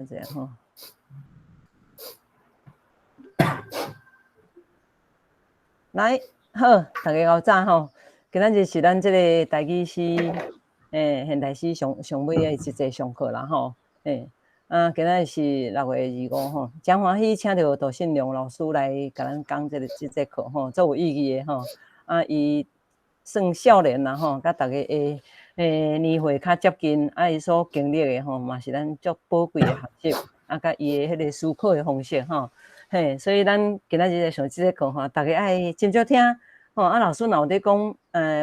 一下吼。來，好，大家𠢕早吼。今仔日是咱這个台語詩，現代詩上上尾的一節上課啦吼。啊，今仔日是6月25吼，誠歡喜請著杜信良老師來共咱講這節課吼，足有意義的吼。啊，伊算少年啦吼，佮大家的年歲較接近，啊，伊所經歷的吼，嘛是咱足寶貴的學習，啊，佮伊的彼个思考的方式吼。嘿，所以咱今仔日來上這節課吼，大家愛斟酌聽吼。啊，老師若有咧講，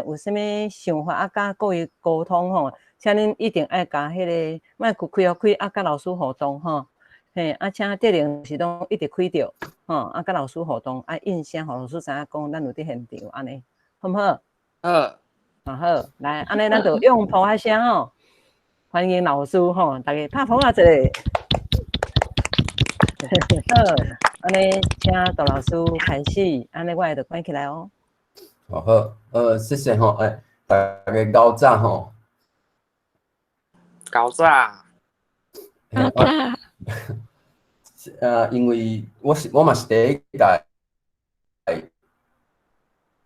有啥物想法啊，佮各位溝通吼，請恁一定愛共彼个麥克開予開，啊，佮老師互動吼。嘿，啊，請德玲是攏一直開著，吼，啊，佮老師互動，啊，應聲予老師知影講，咱有佇現場按呢，好毋好？好。啊好，來，按呢咱就用噗仔聲吼，歡迎老師吼，大家拍噗仔一下。好，按呢請杜老師開始，按呢我會就關起來哦。好好，謝謝吼，大家𠢕早吼。𠢕早。𠢕早。因為我嘛是第一屆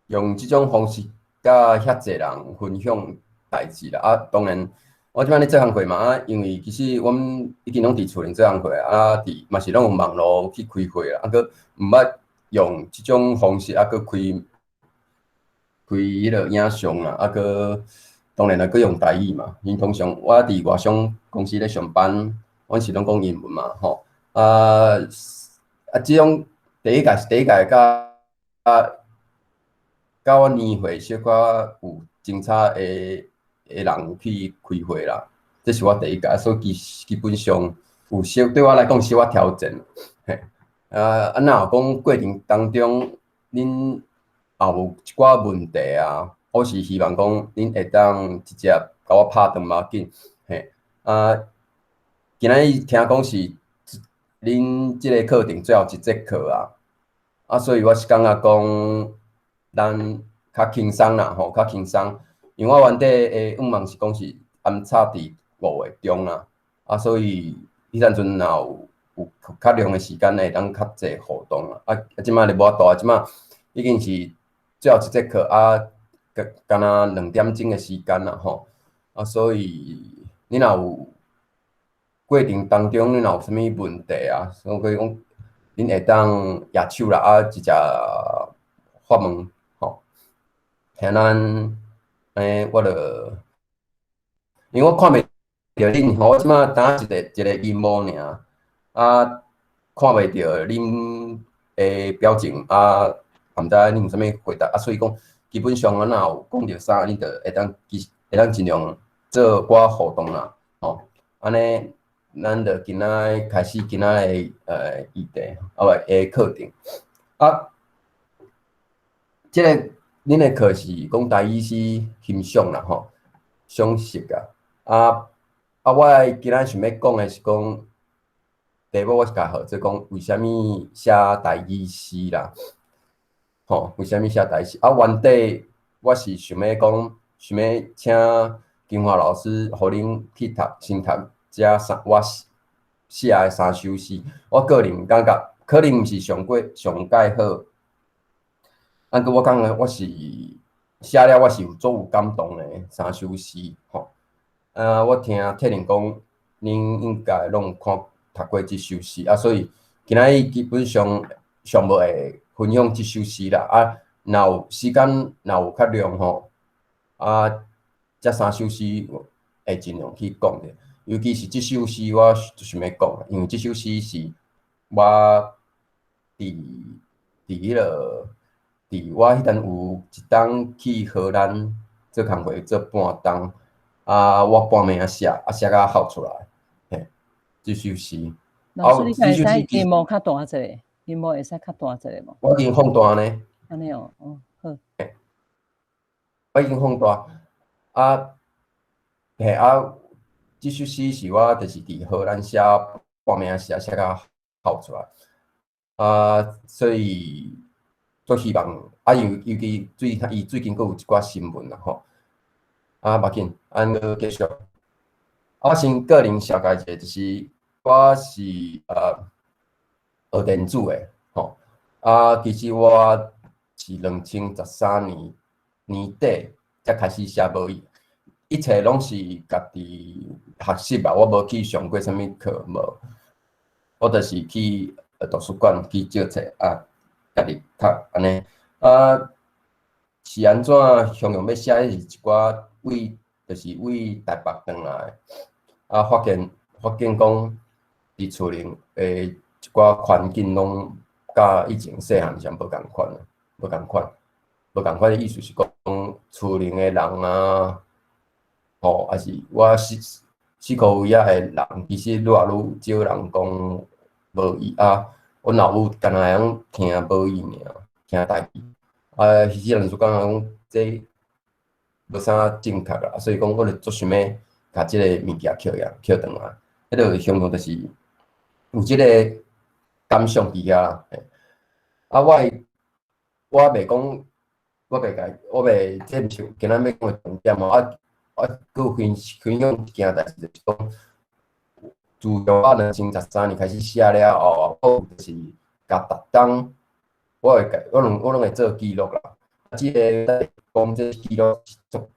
用這種方式佮遐濟人分享代誌啦。啊，當然，我這擺咧做工課嘛，啊，因為其實阮已經攏佇厝裡做工課啊，佇嘛是攏有網路去開會啦，啊，閣毋捌用這種方式啊，閣開開彼个影像啦，啊，閣當然啦，閣用台語嘛。因通常我佇外商公司咧上班，阮是攏講英文嘛，吼。啊啊，這種第一屆是第一屆，佮啊，佮阮年歲小可有相差的人去開會啦，這是我第一屆，所以基本上有小對我來講小可挑戰，嘿。啊啊，若有講過程當中，恁也有一寡問題啊，我是希望講恁會當直接共我拍斷無要緊，嘿。啊，今仔日聽講是恁這个課程最後一節課啊，啊，所以我是感覺講咱較輕鬆啦，吼，較輕鬆。因為我原底的願望是講是安插佇5月中啦，啊，所以彼當陣若有較長的時間會當較濟互動啊，啊，這擺就無法度啊，這擺已經是最後一節課啊，敢若2點鐘的時間啦，吼，啊，所以你若有過程當中，你若有啥物問題啊，所以講恁會當舉手啦，啊，直接發問，吼，聽咱。我就因為我看袂著恁吼，我這擺焦一個一个螢幕爾，啊，看袂著恁的表情，啊，也毋知恁有啥物回答，啊，所以講基本上我若有講著啥，恁就會當其實會當盡量做寡互動啦，吼，按呢，咱就今仔開始今仔的議題，啊袂的課程，啊，這个。恁的課是講台語詩欣賞啦吼，賞析啊，啊啊！我今仔想欲講的是講，題目我是共號做講為啥物寫台語詩啦，吼，為啥物寫台語詩？啊，原底我是想欲講，想欲請金華老師，予恁去讀，先讀這三我寫的三首詩。我個人感覺可能毋是上過上蓋好。啊，閣我感覺我是寫了，我是有足有感動的三首詩吼。啊，我聽鐵玲講，恁應該攏有看讀過這首詩啊，所以今仔日基本上上無會分享這首詩啦。啊，若有時間，若有較量吼，啊，這三首詩會盡量去講著。尤其是這首詩，我就想欲講，因為這首詩是我佇彼个。佇我彼陣有一冬去荷蘭做工課做半冬，啊，我半暝仔寫，啊寫甲哭出來，嘿，這首詩。老師，你敢會使螢幕較大一下？螢幕會使較大一下無？我已經放大呢。按呢哦，哦，好。我已經放大，啊，嘿啊，這首詩是我就是佇荷蘭寫半暝仔寫，寫甲哭出來，啊，所以。足希望啊，尤其伊最近閣有一寡新聞啦吼，啊，無要緊，咱閣繼續。啊，我先個人紹介一下，就是我是學電子的，吼。啊，其實我是2013年年底才開始寫母語，一切攏是家己學習啊，我無去上過啥物課，無。我就是去圖書館去借冊啊，家己讀按呢。啊，是按怎雄雄欲寫？彼是一寡為，就是為台北轉來，啊，發現講佇厝內的一寡環境攏佮以前細漢時陣無仝款啊，無仝款，無仝款的意思是講厝內的人啊，吼，抑是我四箍圍仔的人，其實愈來愈少人講母語啊。阮老母干焦會曉聽母語爾，聽台語。啊，彼時陣就感覺講這無啥正確啦，所以講我就足想欲共這个物件抾呀抾轉來。彼个雄雄就是有這个感想佇遐啦。啊，我袂講，我袂共，我袂，這毋是今仔欲講的重點哦。啊，我閣分享一件代誌，就是講，自從我2013年開始寫了後，我就是共逐工，我會共，我攏會做記錄啦。啊，這个講這記錄是足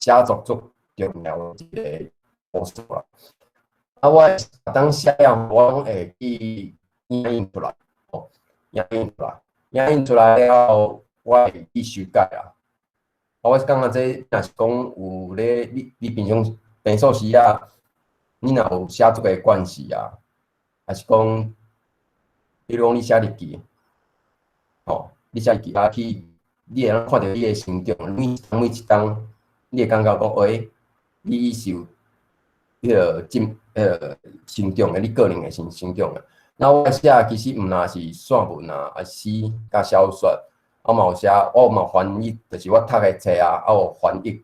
寫作足重要的一个要素啦。啊，我逐工寫了，我攏會去影印出來，吼，影印出來，影印出來了後，我會去修改啦。啊，我是感覺這若是講有咧，你平常時啊，你若有寫作的慣勢啊，抑是講，比如講你寫日記，吼，你寫日記啊去，你會當看著你的成長，每一工，你會感覺講，欸，你是有彼个進，彼个成長的，你個人的成長的。那我寫其實毋但是散文啊，啊詩佮小說，我嘛有寫，我嘛有翻譯，就是我讀的冊啊，啊有翻譯，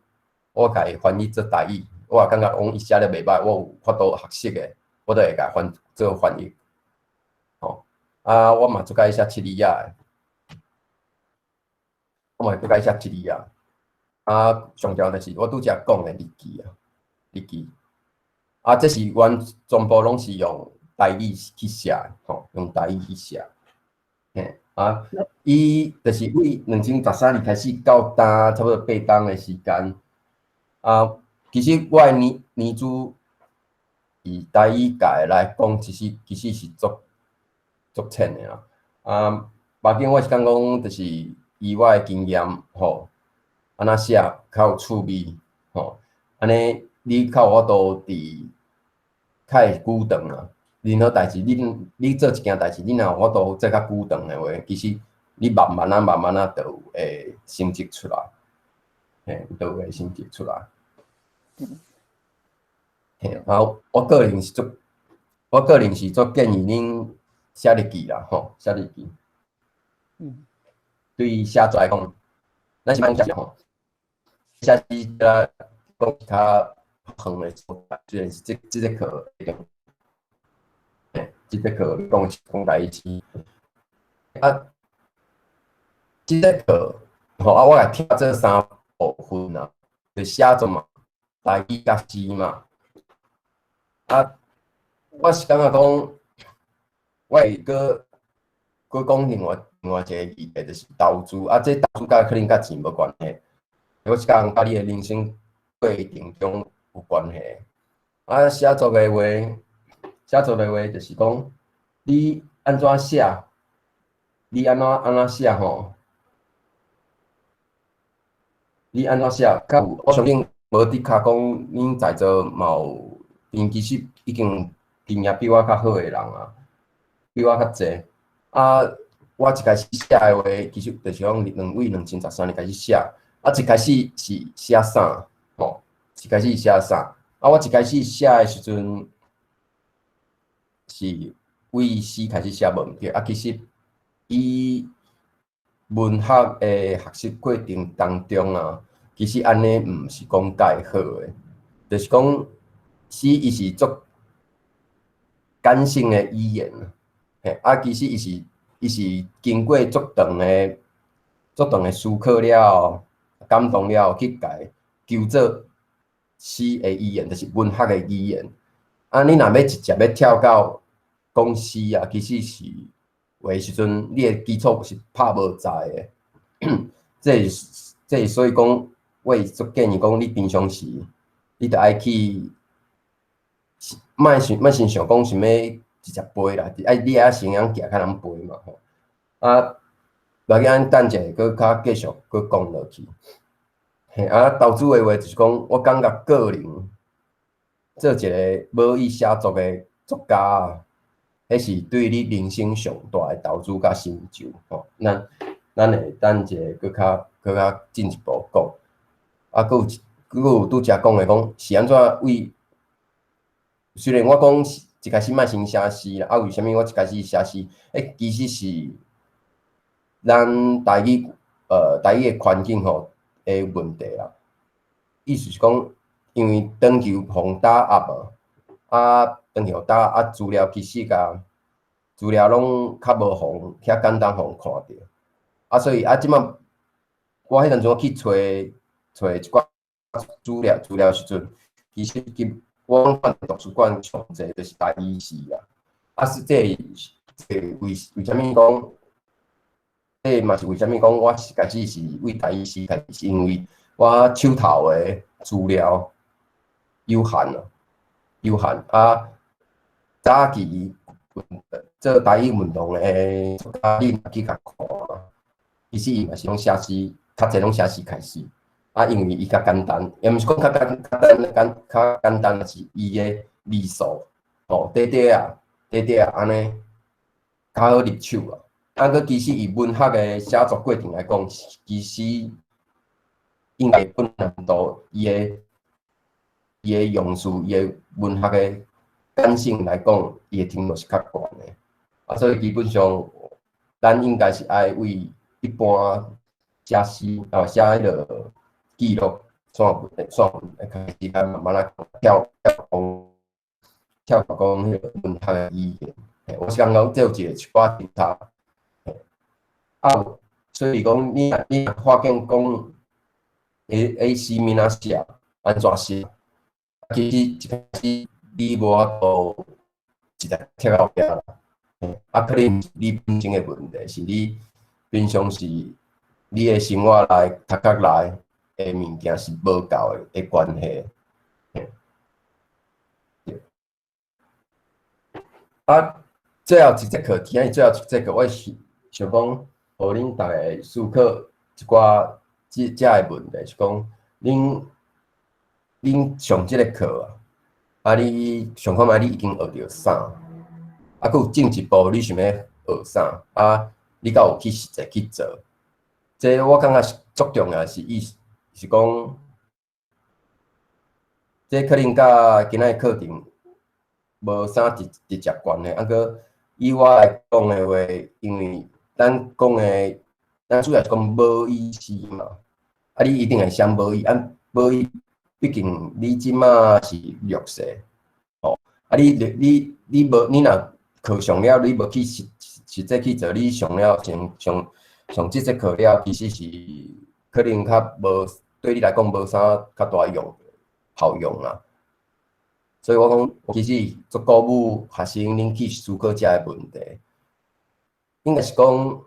我共伊翻譯做台語，我也感覺講伊寫得袂䆀，我有法度學習的，我就會共翻做翻譯。吼，啊，我嘛足佮意寫七字仔的，我嘛足佮意寫七字仔。啊，上重要就是我拄才講的日記啊，日記。啊，這是阮全部攏是用台語去寫，吼，用台語去寫。嘿，啊，伊就是對2013年開始到今差不多8冬的時間。啊，其實我的年資以台語界來講，其實是足淺的啦。啊，目前我是感覺講，就是以我的經驗，吼，按怎寫較有趣味，吼，按呢你較有法度佇較會久長啊。任何代誌，你做一件代誌，你若有法度做較久長的話，其實你慢慢仔、慢慢仔，就會成績出來，嘿，就會成績出來。嘿，啊，我個人是足建議恁寫日記啦，吼，寫日記。對寫作來講，咱是莫寫吼，寫詩來講較遠的所在，雖然是這節課，嘿，這節課講是講台語。啊，這節課吼啊，我來拆做三部分啊，就寫作嘛，台語佮詩嘛。啊，我是感覺講，我會閣講另外一個議題，就是投資。啊，這投資佮可能佮錢無關係，我是講佮你的人生過程中有關係。啊，寫作的話就是講，你按怎寫，你按怎寫吼？你按怎寫？較有，我相信無的確講，恁在座嘛有，𪜶其實已經經驗比我較好的人啊，比我較濟。啊，我一開始寫的話，其實就是講對2013年開始寫，啊，一開始是寫啥？吼，一開始寫啥？啊，我一開始寫的時陣是對詩開始寫無毋對，啊，其實以文學的學習過程當中啊，其實按呢毋是講蓋好的，就是講詩伊是足感性的語言，嘿，啊，其實伊是經過足長的思考了後，感動了後去共求做詩的語言，就是文學的語言。啊，你若欲直接欲跳到講詩啊，其實是有的時陣，你的基礎是拍無在的。這是所以講，我會足建議講，你平常時你著愛去，莫想莫先想講想欲直接背啦，愛你愛先曉行較通背嘛吼。啊，無要緊，等者閣較繼續閣講落去。嘿，啊，投資的話就是講，我感覺個人做一個母語寫作的作家啊，彼是對你人生上大的投資佮成就吼。咱會等者閣較進一步講。啊，閣有一閣有拄才講的講是按怎為，雖然我講一開始莫先寫詩啦，啊，為啥物我一開始寫詩？欸，其實是咱台語的環境吼的問題啦。意思是講，因為長期予打壓嘛，啊，長期予打壓，資料其實共資料攏較無予遐簡單予看著，啊，所以啊，這擺我彼當陣我去揣揣一寡資料時陣，其實我看圖書館上濟就是台語詩啦，啊，是這這為啥物講？這嘛是為啥物講我開始是為台語詩開始，是因為我手頭的資料有限啊，有限啊。早期做台語運動的作家，你若去共看，其實伊嘛是攏寫詩，較濟攏寫詩開始。啊，因為伊較簡單，也毋是講較簡單，是伊的字數吼，短短啊，短短啊，按呢較好入手啊。啊，閣其實以文學的寫作過程來講，其實應該困難度，伊的用詞，伊的文學的感性來講，伊的程度是較懸的。啊，所以基本上，咱應該是愛為一般寫詩啊，寫彼个記錄線文線文開始較慢慢仔跳跳講跳講彼个文學的語言。我是感覺講這有一寡其他。啊，所以講你若發現講，欸詩物仔寫，按怎寫？其實一開始你無法度直接跳到遐啦。啊，可能你本身的問題，是你平常時你的生活內、頭殼內的物件是無夠的關係。對。啊，最後一節課，今日最後一節課，我是想講，予恁逐家思考一寡這个問題，是講恁上這个課啊，啊，你想看覓你已經學著啥？啊，閣有進一步你想欲學啥？啊，你敢有去實際去做？這我感覺是足重要，是意思是講，這可能佮今仔日課程無啥直接關係。啊，閣以我來講的話，因為咱講的，咱主要是講母語詩嘛，啊，你一定會寫母語，啊，母語畢竟你這馬是弱勢，吼，啊你，你你無你若課上了，你無去實際去做，你上了上上上這節課了，其實是可能較無對你來講無啥較大用效用啦。所以我講，其實足鼓舞學生恁去思考這个問題。應該是講，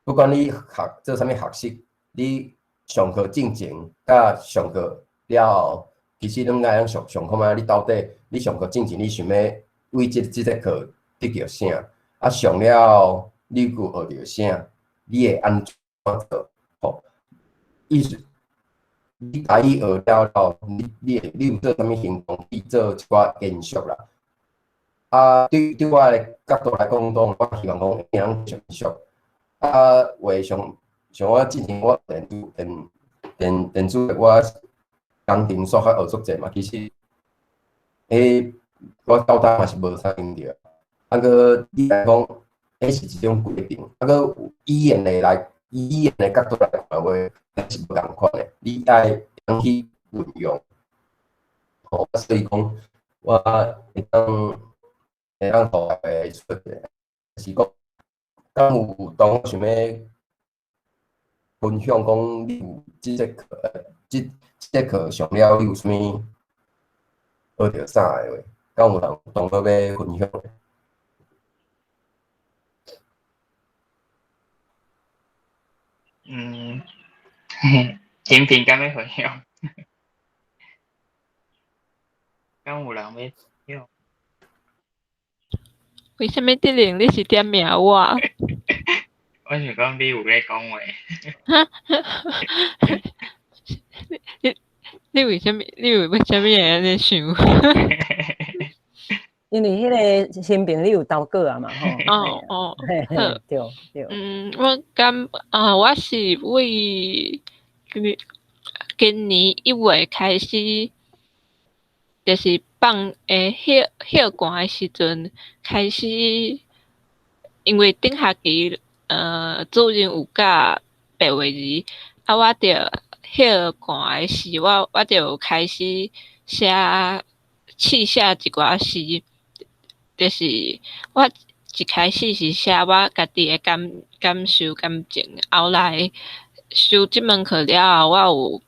不管你學做啥物學習，你上課進前佮上課了後，其實攏愛想想看覓，你到底你上課進前你想欲為這節課得著啥？啊，上了後你閣學著啥？你會按怎做？吼，意思你台語學了後，你有做啥物行動去做一寡延續啦？啊，對我的角度來講，當我希望講會當延續。啊，話像像我之前我電子我工程數學學足濟嘛，其實，彼我到今嘛是無啥用著。啊，閣你來講，彼是一種規定。啊，閣語言的角度來看話，是無仝款的。你愛會去運用。吼，所以講，我會當予大家出一个，是講，敢有當我想欲分享講，你有這節課，這節課上了，你有啥物學著啥的話？敢有人同學欲分享？嗯，平平敢欲分享？敢有人欲分享？為啥物德玲你是點名我？我想講你有咧講話。你為啥物？你為啥物會按呢想？因為彼个新平你有投稿啊嘛吼。哦哦，好。對對。嗯，我感啊，我是為今年1月開始，就是放欸休寒的時陣開始，因為頂學期主任有教白話字，啊，我著歇寒的時，我就開始寫試寫一寡詩，就是我一開始是寫我家己的感受感情，後來修這門課了後，我有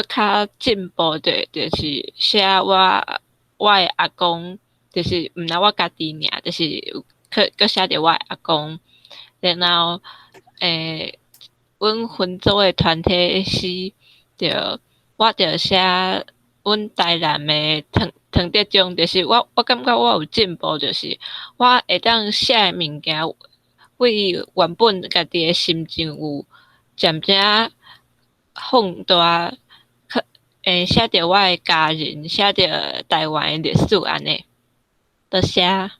閣較進步的，就是寫我的阿公，就是毋但我家己爾，就是閣寫著我的阿公，然後阮分組的團體詩，就我就寫阮台南的湯德宗，就是我感覺我有進步，就是我會當寫的物件，為原本家己的心情有漸漸放大，去寫著我的家人，寫著台灣的歷史按呢，多謝。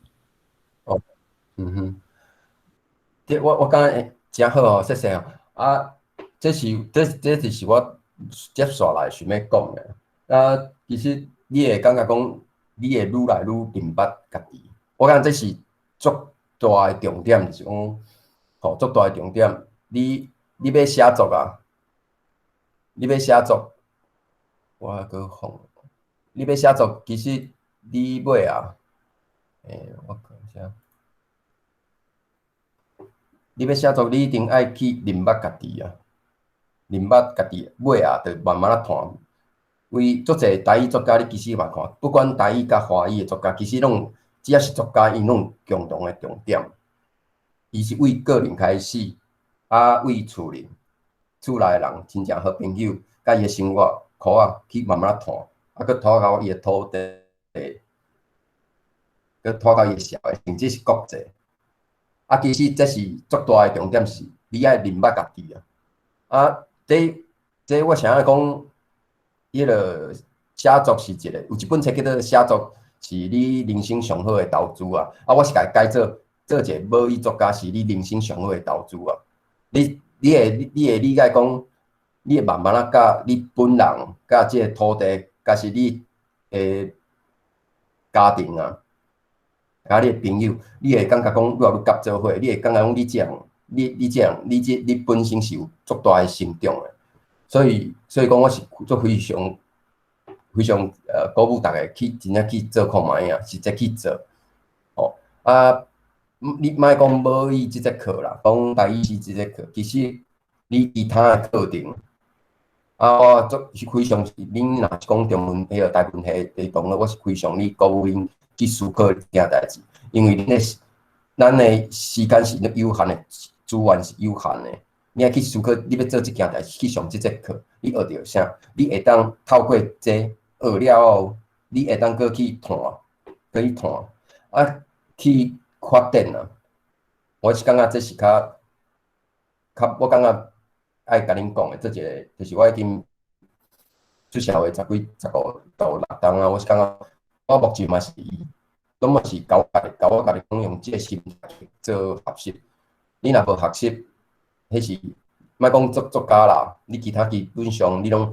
哦，嗯哼，這我感覺誠好哦，謝謝哦。啊，這是這就是我接紲來想欲講的。啊，其實你會感覺講，你會愈來愈認捌家己。我感覺這是足大的重點，就是講，吼，足大的重點。你欲寫作啊？你欲寫作，我閣放。你欲寫作，其實你尾啊，我看一下。你欲寫作，你一定愛去認捌家己啊，認捌家己，尾啊，就慢慢仔看。為足濟台語作家，你其實嘛看，不管台語佮華語的作家，其實攏只要是作家，𪜶攏有共同的重點。伊是為個人開始，啊，為厝裡、厝內的人、親情好朋友，佮伊的生活苦仔去慢慢仔看，啊，閣拖到伊的土地，閣拖到伊的社會，甚至是國際。啊，其實這是足大的重點是，你愛認捌家己啊。啊，這我想欲講，彼个寫作是一個，有一本冊叫做《寫作是你人生上好的投資》啊。啊，我是共伊改做，做一個母語作家是你人生上好的投資啊。你會理解講，你會慢慢仔佮你本人、佮這個土地，佮是你的家庭啊，佮你的朋友，你會感覺講愈來愈合做伙，你會感覺講你這樣，你這樣，你這你本身是有足大的成長的。所以講，我是足非常非常鼓舞逐家去真正去做看覓啊，實際去做。吼啊，你莫講母語這節課啦，講台語詩這節課，其實你其他的課程，啊，我足是非常，恁若是講中文彼个台文系的同學，我是非常咧鼓舞恁去思考這件代誌，因為恁的咱的時間是有限的，資源是有限的。你愛去思考，你欲做這件代誌，去上這節課，你學著啥？你會當透過這學了後，你會當閣去探，閣去探，啊，去發展啊。我是感覺這是較，我感覺愛共恁講的，這一个就是我已經出社會十幾、15到6冬啊。我是感覺我目前嘛是，攏嘛是共我家己講用這个心態去做學習。你若無學習，彼是莫講作家啦，你其他基本上你攏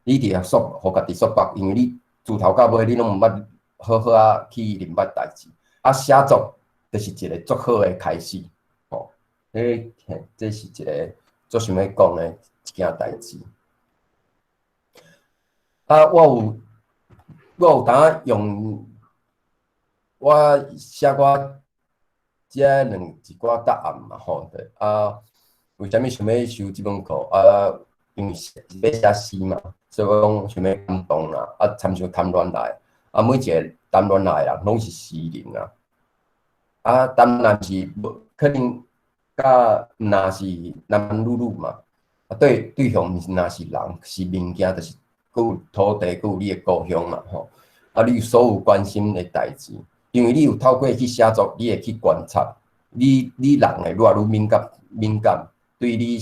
你佇遐束予家己束縛，因為你自頭到尾你攏毋捌好好仔去認捌代誌。啊，寫作就是一个足好的開始，吼。彼嘿，這是一个足想欲講的一件代誌。啊，我有當用我寫我這兩一寡答案嘛，吼，對啊。為啥物想欲修這門課？啊，因為欲寫詩嘛，所以我講想欲感動啦，啊，參像談戀愛，啊，每一個談戀愛的人，攏是詩人啊。啊，談戀愛是無可能，佮毋若是男男女女嘛。啊，對象毋是若是人，是物件，就是閣有土地，閣有你的故鄉嘛，吼。啊，你所有關心的代誌，因為你有透過去寫作，你會去觀察，你人會愈來愈敏感，敏感對你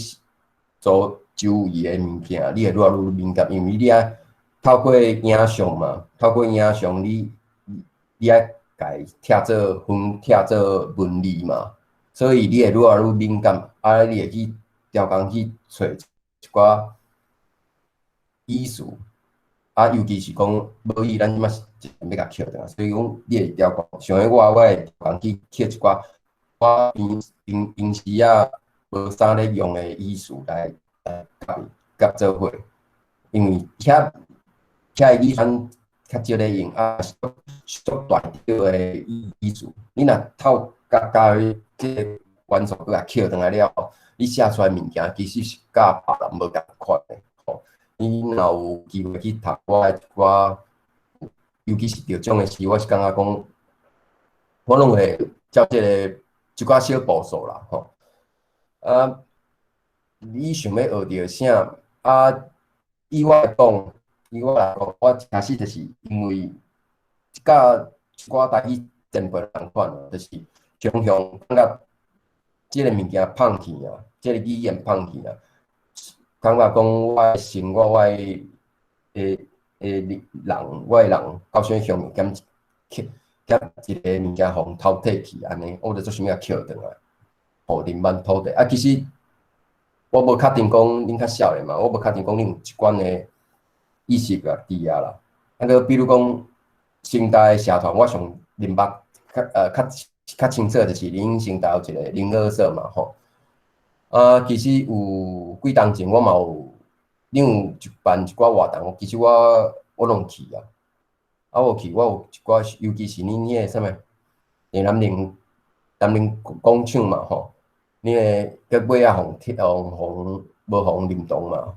周周圍的物件，你會愈來愈敏感，因為你愛透過影像嘛，透過影像你愛共伊拆做分拆做文字嘛，所以你會愈來愈敏感，啊，你會去刁工去揣一寡意思，啊，尤其是講無意，咱這擺是欲共抾轉來，所以講你會刁工，像我，我會刁工去抾一寡我平平平時啊無啥咧用的語詞來佮伊夾做伙，因為遐語言較少咧用，啊，足大條的語詞，你若透佮這個元素閣共抾轉來了後，你寫出來物件其實是佮別人無仝款的，吼。你若有機會去讀我的一寡，尤其是得獎的詩，我是感覺講，我攏會照這個一寡小步數啦，吼。啊，你想欲學著啥？啊，以我來講，我開始就是因為佮一寡台語前輩仝款，就是常常感覺這個物件放棄啊，這個語言放棄啊，感覺講我的生活，我的的人，我的人到啥物鄉減減一個物件予人偷提去按呢，我就足想欲抾轉來，予認捌土地。啊，其實我無確定講恁較少年嘛，我無確定講恁有這款的意識啊佇遐啦。啊，閣比如講，成大的社團，我上認捌較清楚，就是恁成大有一個靈樂社嘛，吼。啊，其實有幾冬前我嘛有，恁有一辦一寡活動，其實我攏去啊。啊，我去，我有一寡，尤其是恁彼個啥物，南寧廣場嘛，吼，恁個結尾啊，予予無予認同嘛。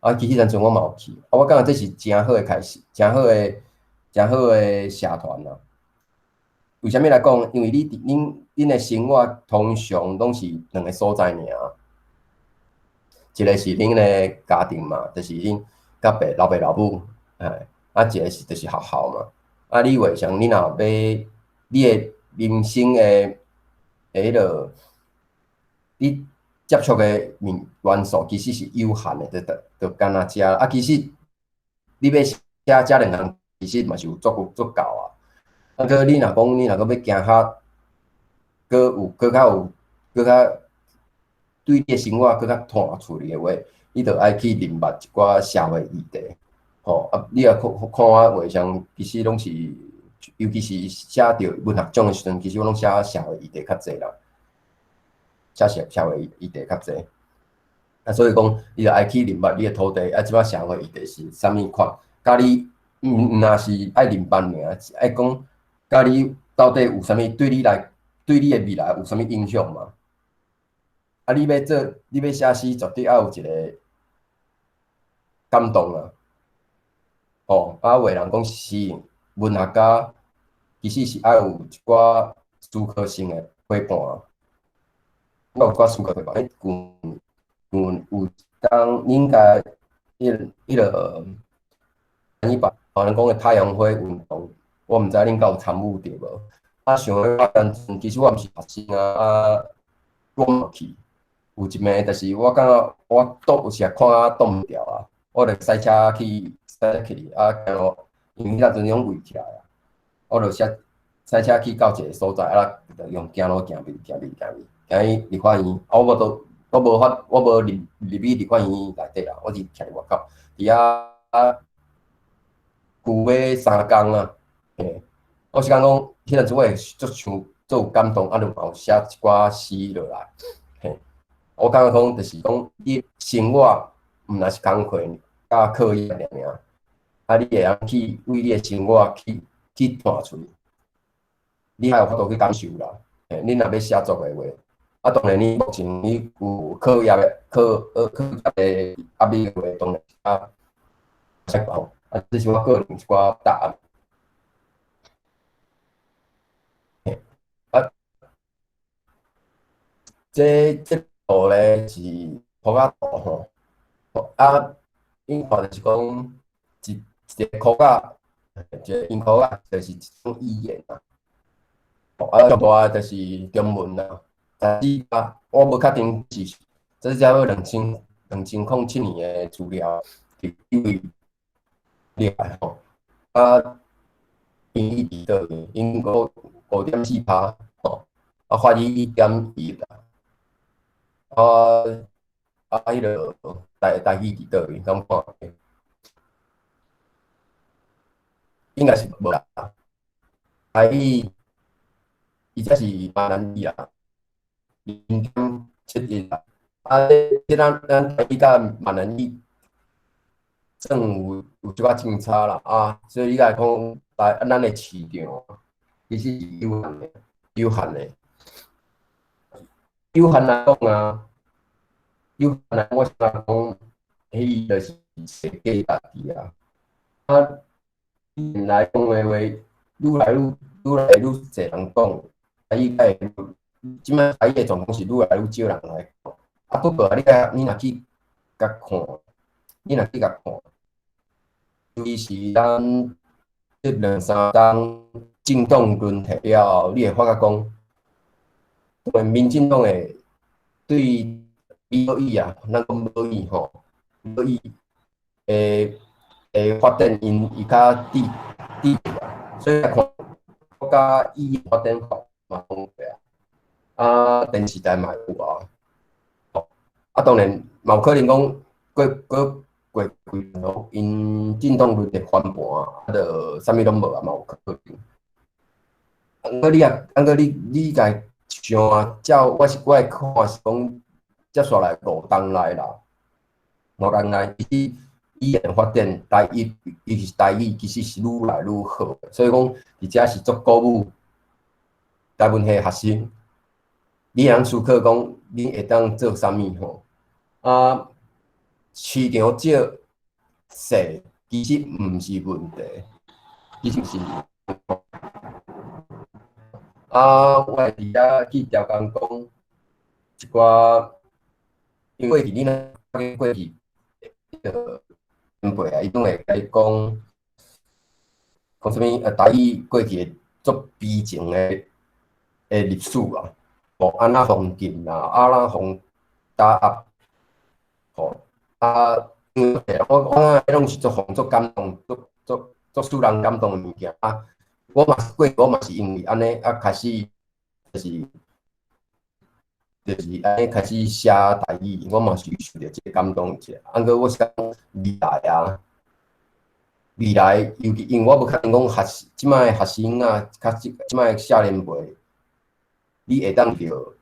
啊，其實彼陣我嘛有去，啊，我感覺這是誠好的開始，誠好的社團啊。為啥物來講？因為你佇恁的生活通常攏是兩个所在爾，一個是恁的家庭嘛，就是恁佮爸老爸老母，哎，啊，一個是就是學校嘛。啊，你話像你若欲你的人生的彼落，你接觸的物元素其實是有限的，就干焦遮。啊，其實你欲寫這兩項，其實嘛是有足足夠啊。啊，閣你若講你若閣欲行較，閣有閣較有閣較對你的生活閣較湠出去的話，你著愛去認捌一寡社會議題，吼啊！你若看看我畫像，其實攏是，尤其是寫著文學獎的時陣，其實我攏寫社會議題較濟啦，寫社會議題較濟。啊，所以講，你著愛去認捌你的土地，啊，這擺社會議題是啥物款？佮你毋若是愛認捌爾，愛講。佮你到底有啥物對你來對你的未來有啥物影響嘛？啊，你欲做，你欲寫詩，絕對愛有一個感動啊！吼，啊，有的人講詩文學家其實是愛有一寡思考性的批判，有一寡思考批判。有當應該彼落，你把人講的太陽花運動。我毋知恁敢有參與著無？啊，想彼當陣，其實我毋是學生啊，啊，我無去。有一暝，就是我感覺我擋有時看啊擋毋牢啊，我就駛車去駛車去啊，行路，因為彼陣攏圍起來啊，我就駛車去到一個所在，啊，就用行路行去行去行去，行去立法院，啊，我無入去立法院內底啦，我是徛佇外口，佇遐舊尾三工啊。嘿，我是感覺講，彼陣時我會足想足有感動，啊，就嘛有寫一寡詩落來。嘿，我感覺講就是講，你生活毋若是工課佮課業爾爾，啊，你會曉去為你的生活去湠出去，你較有法度去感受啦。嘿，你若欲寫作的話，啊，當然你目前你有課業的課業的壓力的話，當然較較啊，這是我個人一寡答案。這圖咧是塗鴉圖吼，啊，𪜶看就是講一個箍仔，一個銀箍仔，就是一種語言啊。啊，上大就是中文啦。但是啊，我無確定是，這是差不多2007年的資料，因為來吼，啊，英語佇佗位？英國5.4%吼，啊，法語1.1啦。啊啊，彼个台語佇佗位？敢看？應該是無啦。台語，伊這是閩南語啦，0.71啦。啊，這咱台語佮閩南語算有小可正差啦。啊，所以你來講，咱的市場其實是有限的，有限的。有限來講啊，有限來我是講，彼就是設計家己啊。啊，來講的話，愈來愈濟人講，啊，伊會這擺台語的狀況是愈來愈少人來講。啊，不過你若去共看，你若去共看，尤其是咱這兩三冬政黨輪替了後，你會發覺講，對民進黨的對母語啊，咱講母語吼，母語的發展，𪜶伊較支持啊，所以來看國家語言發展法嘛通過啊，啊電視台嘛有啊，啊當然嘛有可能講過幾年𪜶政黨輪替翻盤，啊就啥物攏無啊，嘛有可能。毋過你啊，毋過你家想啊，照我的看是講，接紲來5冬內啦，5冬內其實語言發展，台語尤其是台語，其實是愈來愈好，所以講佇遮是足鼓舞台文系學生，你會通思考講，恁會當做啥物吼？啊，市場少細，其實毋是問題，其實是。啊，我會佇遮去調工講一寡，因為過去你若過去，彼个前輩啊，伊攏會共你講，講啥物？台語過去的足悲情的歷史啊，吼，按怎予禁啊，按怎予打壓，吼，啊，我感覺彼攏是足予足感動、足使人感動的物件啊。我嘛是因為按呢啊，開始就是按呢開始寫台語，我嘛是受著這个感動者。啊，毋過我是講未來啊，未來尤其因為我無確定講這擺的學生啊，較這擺的少年輩，你會當著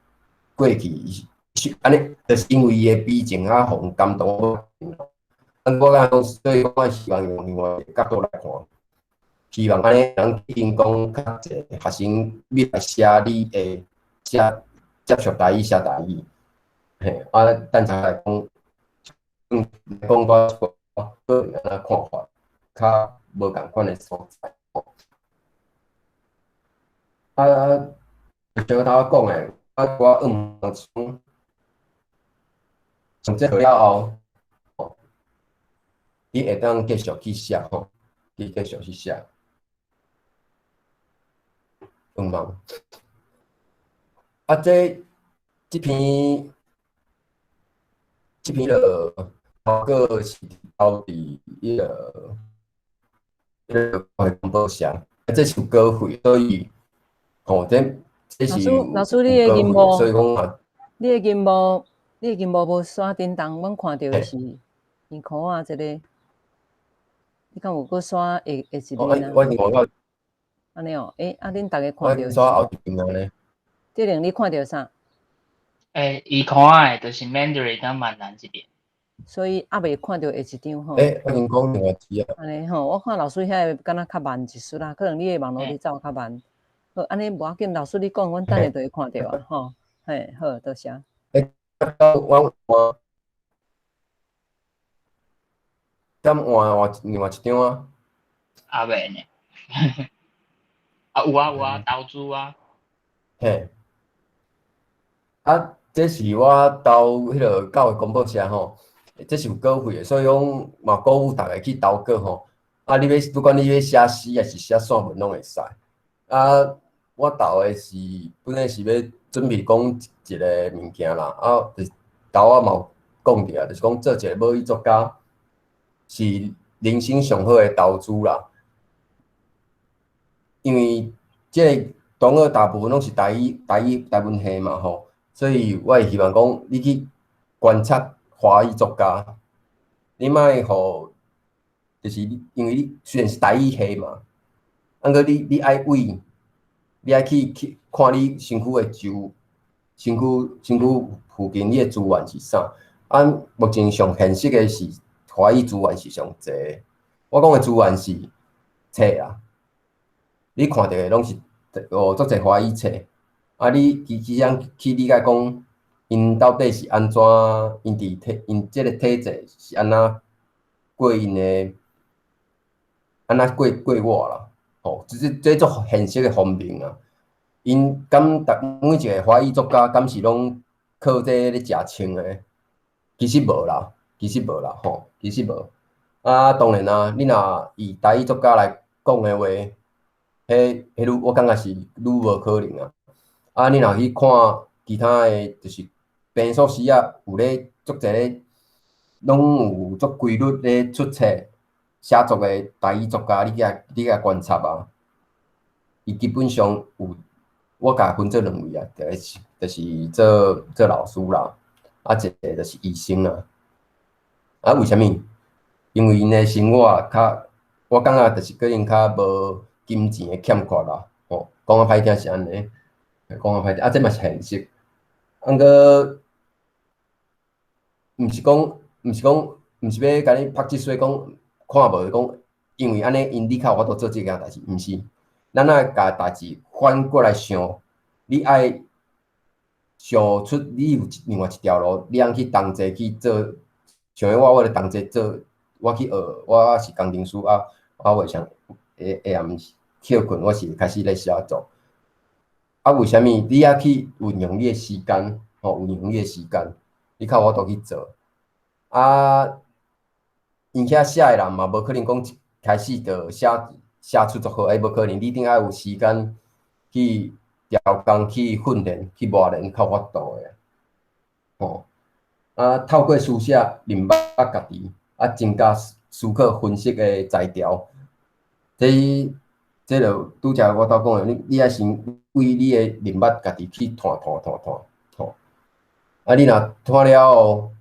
過去是按呢，就是因為伊的悲情啊，予感動。啊，我感覺講，所以我希望用另外一個角度來看。希望按呢，能提供較濟學生欲來寫你會寫接觸台語寫台語，嘿，啊，等下來講，講我個人按怎看法，較無仝款的所在。啊，像頭仔講的，啊，我毋上這課了後，你會當繼續去寫吼，你繼續去寫。願望。啊，這篇就頭個是投佇彼个公報社，啊，這是有稿費，所以吼，這是老師，老師，你的螢幕，所以講啊，你的螢幕無刷叮當，阮看著的是銀箍仔這個，你敢有閣刷下一面啊？我已經看到。按呢哦，欸，啊，恁逐家看著？刷後一邊啊咧。這輪你看著啥？欸，伊看的就是 Mandarin 佮閩南這邊。所以猶未看著下一張吼。欸，我已經講另外一張啊。按呢吼，我看老師遐个敢若較慢一絲啦，可能你的網路咧走較慢。好，按呢無要緊，老師你講，阮等下就會看著啊，吼。嘿，好，多謝。欸，我換，敢換另外一張啊？猶未呢。啊，有啊有啊，投資啊。嘿。啊，這是我投彼個教育公報社吼，這是有稿費的，所以講嘛鼓舞逐家去投稿吼。啊，你欲不管你欲寫詩抑是寫散文攏會使。啊，我投的是本來是欲準備講一個物件啦，啊，就是頭仔嘛有講著啊，就是講做一個母語作家是人生上好的投資啦。因為這個同學大部分攏是台語、台語、台文系嘛吼，所以我會希望講你去觀察華語作家，你莫予，就是因為你雖然是台語系嘛，啊，毋過你愛為，你愛去看你身軀的周，身軀附近你的資源是啥？啊，目前上現實的是華語資源是上濟的。我講的資源是冊啊，你看著的攏是哦，足濟華語冊，啊，你其實通去理解講，𪜶到底是按怎，𪜶這個體制是按怎過𪜶的，按怎過活啦，吼，這足現實的方面啊。𪜶敢逐每一個華語作家，敢是攏靠這咧食穿的？其實無啦，其實無啦，吼，其實無。啊，當然啊，你若以台語作家來講的話，彼愈我感覺是愈無可能啊。啊，你若去看其他的，就是平素時啊，有咧足濟咧，攏有足規律咧出冊寫作的台語作家，你共觀察啊，伊基本上有，我共分做兩位啊，一個是就是做老師啦，啊，一個就是醫生啦。啊，為啥物？因為𪜶的生活較，我感覺就是可能較無金錢的欠缺啦，吼，講較歹聽是按呢，講較歹聽，啊，這嘛是現實。啊，毋過，毋是講，毋是欲共你拍這說講看無講，因為按呢，𪜶你較有法度做這件代誌，毋是。咱愛共代誌反過來想，你愛想出你有另外一條路，你通去同齊去做。像我，我咧同齊做，我去學，我是工程師啊，我袂想下下暗歇睏，我是開始咧寫作。啊，為啥物你愛去運用你的時間？吼，運用你的時間，你較有法度去做。啊，𪜶遐寫的人嘛，無可能講一開始就寫出足好，欸，無可能，你一定愛有時間去調工、去訓練、去磨練，較有法度的。吼，啊，透過書寫認捌家己，啊，增加思考分析的才調。這就拄才我頭講的，你愛先為你的認捌家己去探探探探，吼。啊，你若探了後，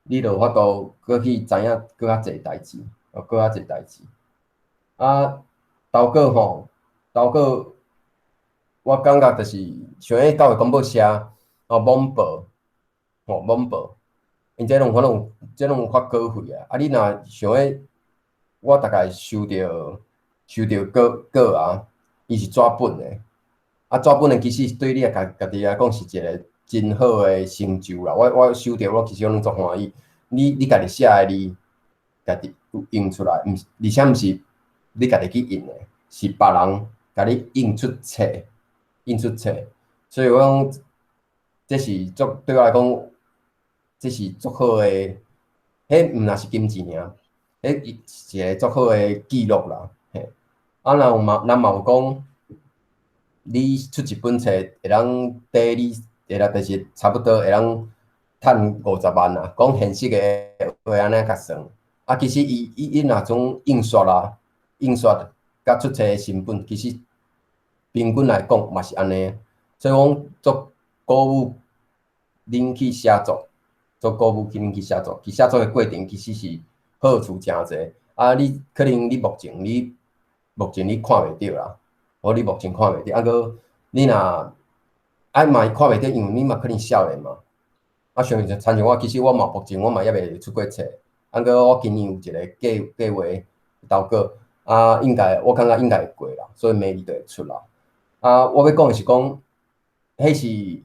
你就有法度閣去知影閣較濟代誌，哦，閣較濟代誌。啊，投稿吼，投稿，我感覺就是像彼教育廣播社，哦，網報，吼，網報，𪜶這攏可能這攏有發稿費啊。啊，你若想欲，我大概收著稿啊，伊是紙本的，啊，紙本的其實對你家己來講是一個真好的成就啦。我收著，我其實攏足歡喜。你家己寫的字，家己有印出來，毋是，而且毋是你家己去印的，是別人共你印出冊，印出冊。所以我講，這是足對我來講，這是足好的。彼毋若是金錢爾，彼是一個足好的記錄啦。嘿，啊，若有嘛，人嘛有講，你出一本冊會當綴你，會當就是差不多會當趁50萬啊。講現實的話按呢較算。啊，其實伊若種印刷啊，印刷佮出冊的成本，其實平均來講嘛是按呢。所以講足鼓舞恁去寫作，足鼓舞恁去寫作。其寫作的過程其實是好處誠濟。啊，你可能你目前你看袂著啦，哦，你目前看袂著。啊，閣你若啊嘛看袂著，因為你嘛可能少年嘛。啊，像親像我，其實我嘛目前我嘛猶未出過冊。啊，閣我今年有一個計劃投稿，啊，應該我感覺應該會過啦，所以明年就會出啦。啊，我欲講的是講，彼是一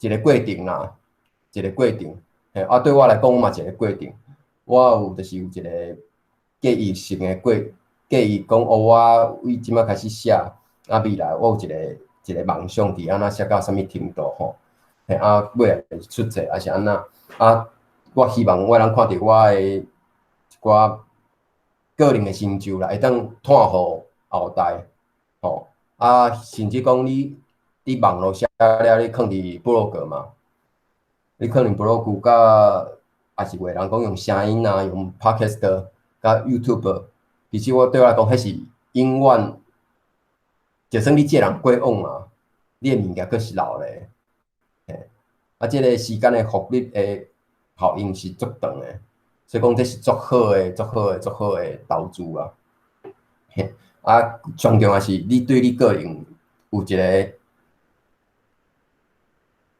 個過程啦，一個過程。嘿，啊，對我來講，我嘛一個過程。我有就是有一個計劃性的過計劃，講哦，我為這擺開始寫，啊，未來我有一個夢想佇按怎寫到啥物程度吼。嘿啊，尾仔出冊抑是按怎啊？我希望我通看著我的一寡個人的成就啦，會當帶予後代，吼啊，甚至講你佇網路寫了，你囥佇部落格嘛，你可能部落格佮，抑是有的人講用聲音啊，用 Podcast 佮 YouTube，其實我對我來講，彼是永遠，就算你這個人過往啊，你的物件閣是留咧，嘿，啊，這個時間的複利的效應是足長的，所以講這是足好的、足好的、足好的投資啊。嘿，啊，上重要是你對你個人有一個，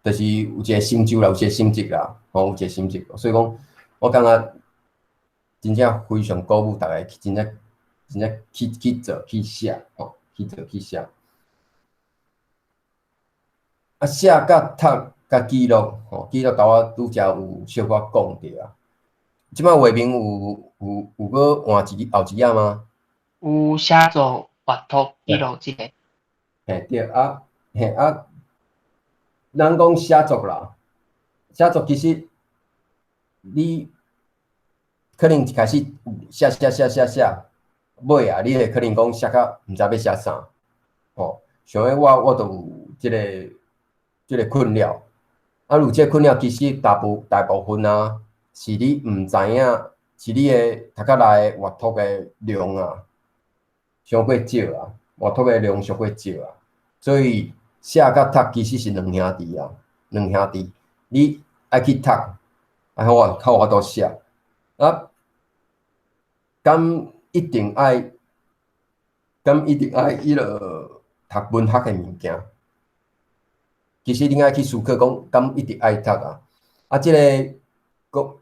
就是有一個成就啦，有一個成績啦，吼，有一個成績。所以講，我感覺真正非常鼓舞逐家去真正真正去去做去寫，吼，去做去寫。啊，寫佮讀佮記錄，吼，記錄頭仔拄才有小可講著啊。這擺畫面有閣換一後一頁嗎？有寫作閱讀記錄這個。嘿對啊，嘿啊，咱講寫作啦，寫作其實你可能一開始寫寫寫寫寫，尾啊，你會可能講寫甲毋知欲寫啥，吼，像我就有這個困擾，啊，有這個困擾，其實大部分啊，是你毋知影，是你的讀較來閱讀的量啊，傷過少啊，閱讀的量傷過少啊，所以寫佮讀其實是兩兄弟啊，兩兄弟，你愛去讀，愛予我較有法度寫，啊，敢一定愛，敢一定愛彼落讀文學的物件？其實你愛去思考講，敢一定愛讀啊？啊，這個講，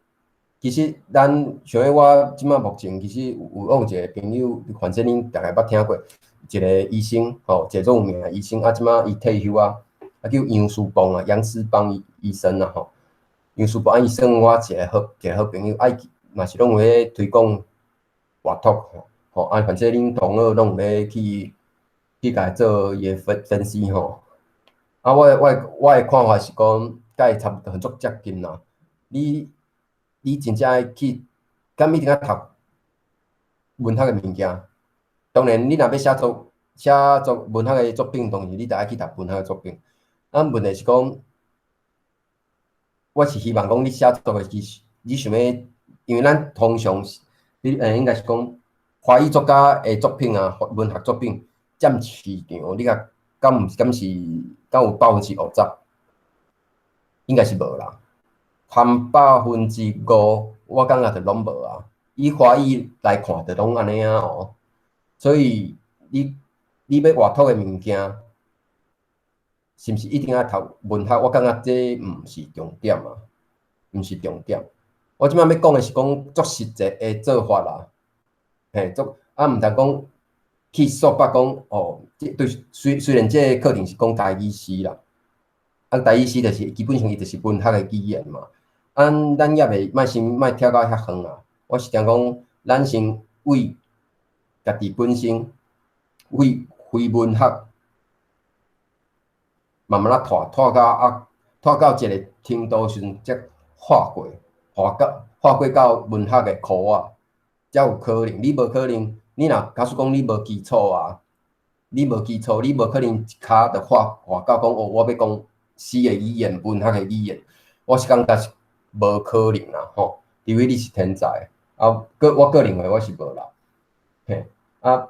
其實咱像我這擺目前其實有有一個朋友，反正恁大概捌聽過，一個醫生，吼，一個足有名的醫生，啊，這擺伊退休啊，啊叫楊思邦啊，楊思邦醫生啊，吼，楊思邦啊，伊算我一個好朋友，啊，伊嘛是攏有咧推廣閱讀，吼，啊，反正恁同學攏有咧去共伊做伊的分析吼。啊，我的看法是講，佮伊差不多足接近啦。你真正愛去，敢一定愛讀文學的物件？當然，你若欲寫作文學的作品，當然你著愛去讀文學的作品。啊，問題是講，我是希望講你寫作的其實，你想欲，因為咱通常是，你應該是講，華語作家的作品啊，文學作品佔市場，你較敢毋敢是敢有50%？應該是無啦，含5%，我感覺就攏無啊。以華語來看，就攏按呢啊哦。所以你欲閱讀的物件，是毋是一定愛讀文學？我感覺這毋是重點啊，毋是重點。我這擺欲講的是講足實際的做法啦，嘿，足啊，毋通講去束縛講哦，這對雖然這個課程是講台語詩啦，啊，台語詩就是基本上伊就是文學的語言嘛。啊，咱也袂莫先莫跳到遐遠啊。我是聽講，咱先為家己本身為非文學慢慢仔拖拖到啊，拖到一個程度時陣，才跨過，跨過到文學的箍仔，才有可能。你無可能，你若假使講你無基礎啊，你無基礎，你無可能一跤就跨到講哦，我欲講詩的語言、文學的語言，我是感覺是無可能啦，吼，除非你是天才，啊，我個人認為我是無啦，嘿，啊，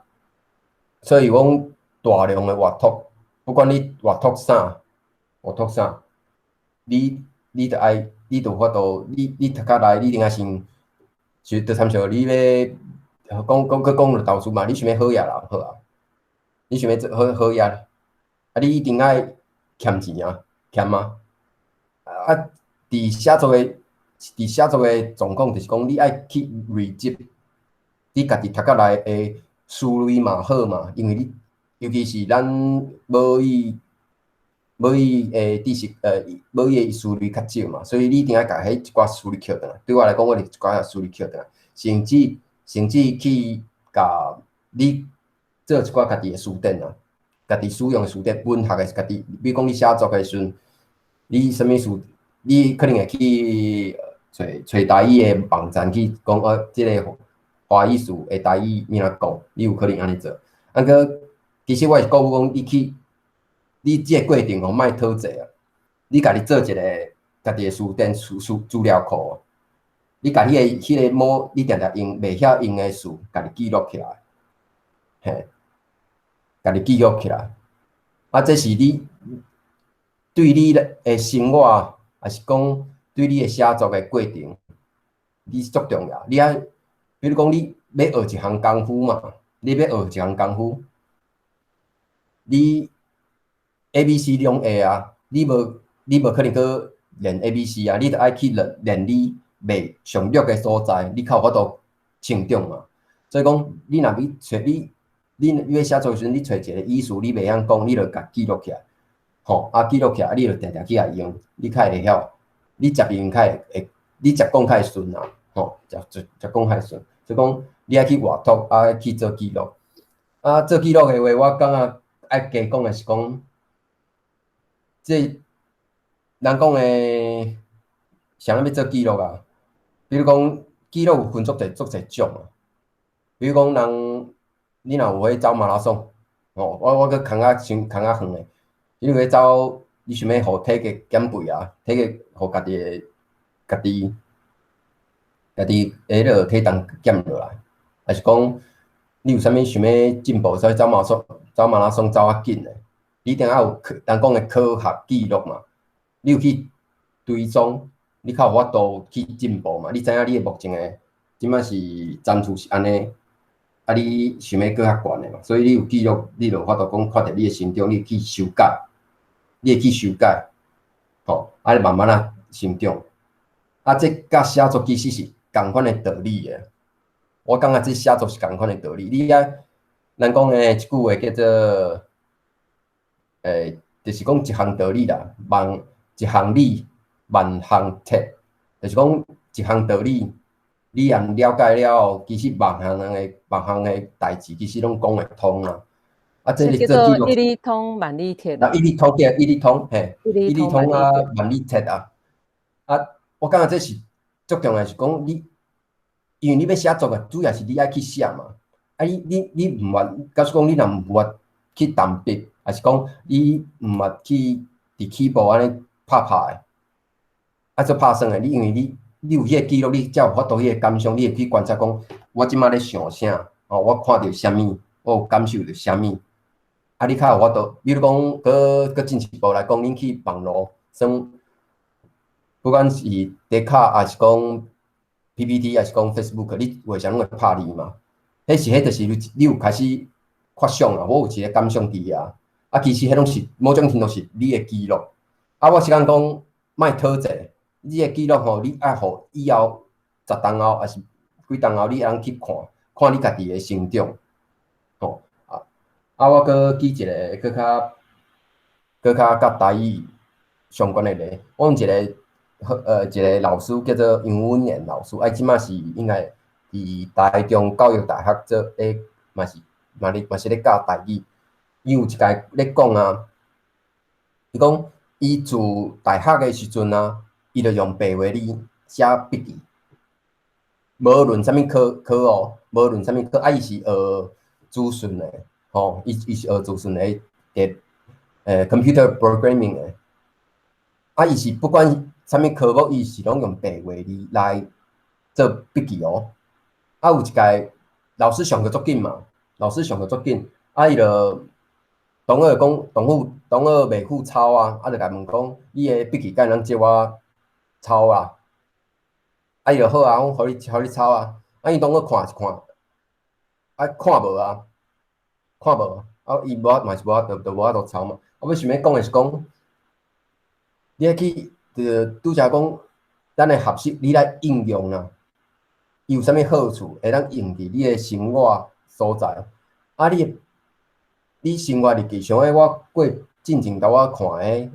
所以講大量的閱讀，不管你閱讀啥，閱讀啥，你著愛，你著有法度，你讀較來，你一定愛先，就參像你欲講講閣講著投資嘛，你想欲好額啦，好啊，你想欲做好好額，啊，你一定愛儉錢啊，儉啊，啊，佇寫作的狀況，就是講你愛去累積，你家己讀較來的思維嘛好嘛，因為你尤其是咱母語的知識，母語的思維較少嘛，所以你一定愛共彼一寡思維抾轉來。對我來講，我就一寡思維抾轉來，甚至去共你做一寡家己的辭典啊，家己使用的辭典，文學的家己，比如講你寫作的時陣，你啥物事，你可能會去揣揣台語的網站去講，哦，這个華語詞的台語按怎講，你有可能按呢做。啊，閣其實我是鼓舞講，你去，你這个過程吼，莫討濟啊，你家己做一个家己的辭典、資料庫，你共彼个某你定定用袂曉用的詞，家己記錄起來，嘿，家己記錄起來。啊，這是你對你的生活，抑是講對你的寫作的過程，你足重要。你愛，比如講你欲學一項功夫嘛，你欲學一項功夫，你 A、B、C 攏會啊，你無可能閣練 A、B、C 啊，你著愛去練練你袂上弱的所在，你較有法度成長嘛。所以講，你若欲揣你欲寫作時陣，你揣一个語詞，你袂曉講，你著共記錄起來，吼，啊記錄起來，你著定定去共用，你較會曉，你接用較會會，你接講較會順啊，吼，接接接講較會順。所以講，你愛去活脫，啊去做記錄。啊，做記錄的話，我感覺愛加講的是講，這人講的啥物欲做記錄啊？比如講，記錄有分足濟足濟種啊。比如講，人你若有去走馬拉松，吼，我閣牽較傷牽較遠的，你有去走，你想欲予體格減肥啊？體格予家己的家己家己的彼个體重減落來，抑是講你有啥物想欲進步，所以走馬拉松走較緊的，你一定愛有科人講的科學記錄嘛。你有去追蹤，你較有法度去進步嘛。你知影你的目前的這擺是層次是按呢，啊，你想欲閣較懸的嘛，所以你有記錄，你就有法度講看著你的成長，你會去修改，你會去修改，吼，啊，你慢慢仔成長。啊，這佮寫作其實是仝款的道理的。我感覺這寫作是仝款的道理。你愛，人講的一句話叫做，就是講一項道理啦，萬一項理，萬項鐵，就是講一項道理，你若了解了後，其實萬項的代誌，其實攏講會通啦。啊，這是做記錄。一理通萬理鐵。啊，一理通對，一理通，嘿，一理通啊，萬理鐵啊。啊，我感覺這是足重要，是講你，因為你欲寫作啊，主要是你愛去寫嘛。啊，你毋捌，假使講你若毋捌去動筆，抑是講你毋捌去佇起步按呢拍拍的，啊做拍算的，你因為你有彼个記錄，你才有法度彼个感想，你會去觀察講，我這馬咧想啥，哦，我看著啥物，我有感受著啥物，啊，你較有法度，比如講，閣閣進一步來講，恁去網路算，不管是迪卡，抑是講 PTT，抑是講 Facebook，你有時攏會拍字嘛？彼就是你有開始發想啊，我有一个感想佇遐，啊，其實彼攏是某種程度是你的記錄。啊，我是感覺講，莫討濟，你的記錄吼，你愛予以後10冬後，抑是幾冬後，你會當去看，看你家己的成長，吼啊啊！我閣舉一个閣較佮台語相關的例，我有一個老師叫做楊文賢老師，啊，這馬是應該佇台中教育大學做咧，嘛是嘛咧嘛是咧教台語。伊有一擺咧講啊，伊講伊自大學的時陣啊，伊就用白話字寫筆記，無論啥物科科哦，無論啥物科，啊，伊是學資訊的，吼，伊是學資訊的，computer programming 的，啊，伊是不管啥物科目，伊是攏用白話字來做筆記哦。啊，有一擺老師上課足緊嘛，老師上課足緊，啊，伊就同學講，同學袂赴抄啊，啊，就共問講，你的筆記敢會當借我抄啊？啊，伊就好啊，講予你抄啊。啊，伊當我看一看，啊，看無啊，看無，啊，伊無嘛是無法度，就無法度抄嘛。我欲想欲講的是講，你愛去，就拄才講，咱的學習，你來應用啊，伊有啥物好處，會當用佇你的生活所在。啊，你生活日記，像彼我過進前共我看的，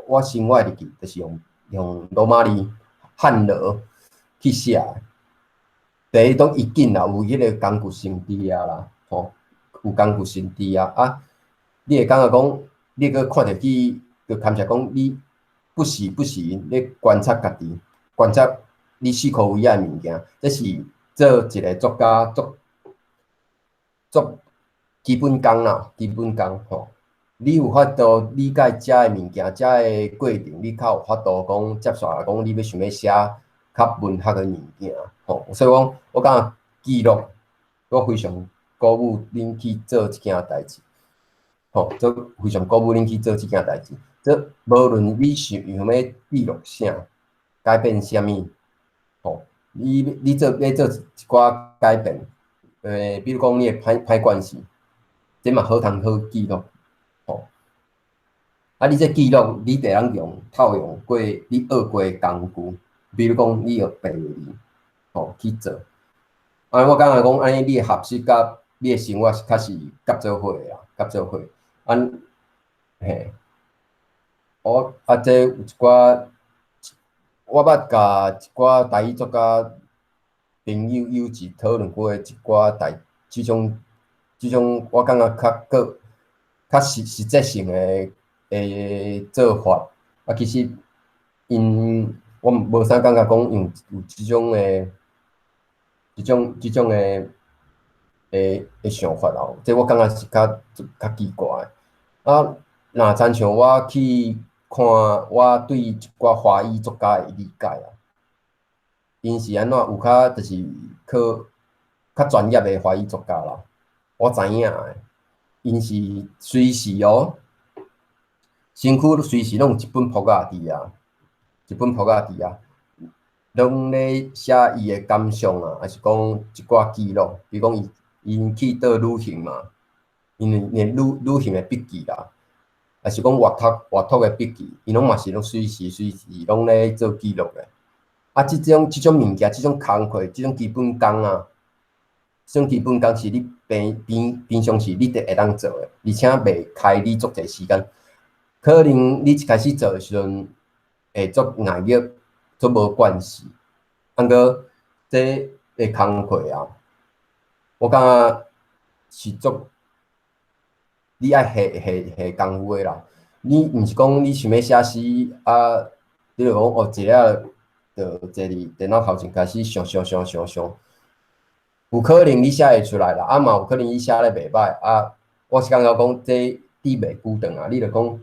我生活日記，就是用羅馬字漢羅去寫的。第一，當伊緊啦，有彼个工具性佇遐啦，吼，有工具性佇遐啊。你會感覺講，你閣看著去，就堪說講，你不時不時咧觀察家己，觀察你四箍圍仔的物件，這是做一個作家足足基本功啦，基本功吼。你有法度理解遮的物件，遮的過程，你較有法度講接煞來講，你欲想欲寫較文學的物件吼。所以講，我感覺記錄，我非常鼓舞恁去做這件代誌，吼，做非常鼓舞恁去做這件代誌。這無論你想欲記錄啥，改變啥物，吼，你做欲做一寡改變，比如講你的歹歹關係，這嘛好通好記錄，吼。啊，你這記錄，你會當用套用過你學過的工具，比如講你學白話字，吼去做。啊，我感覺講按呢，你的學習佮你的生活是較是合做伙的啦，合做伙。啊，嘿。我啊，這有一寡，我捌共一寡台語作家朋友友誼討論過一寡代，這種，我感覺較閣較實實質性的的做法。啊，其實𪜶我無啥感覺講有有這種的，這種的的的想法哦。這我感覺是較較奇怪的。啊，若親像我去看，我對一寡華語作家的理解啊，𪜶是按怎有較就是較較專業的華語作家啦，我知影的，𪜶是隨時哦，身軀隨時攏有一本簿仔佇遐，一本簿仔佇遐，攏咧寫伊的感想啊，抑是講一寡記錄，比如講伊𪜶去佗旅行嘛，𪜶連旅旅行的筆記啦。抑是講閱讀閱讀的筆記，𪜶攏嘛是攏隨時隨時攏咧做記錄的。啊，這種物件，這種工課，這種基本功啊，這種基本功是你平平平常時你就會當做的，而且袂開你足濟時間。可能你一開始做的時陣會足硬熱，足無慣勢。啊，毋過這的工課啊，我感覺是足。你愛下下下工夫的啦，你毋是講你想欲寫詩啊，你就講哦，坐了就坐佇電腦頭前開始想想想想想，有可能你寫會出來啦，啊嘛有可能你寫咧袂䆀啊。我是感覺講這你袂久轉啊，你著講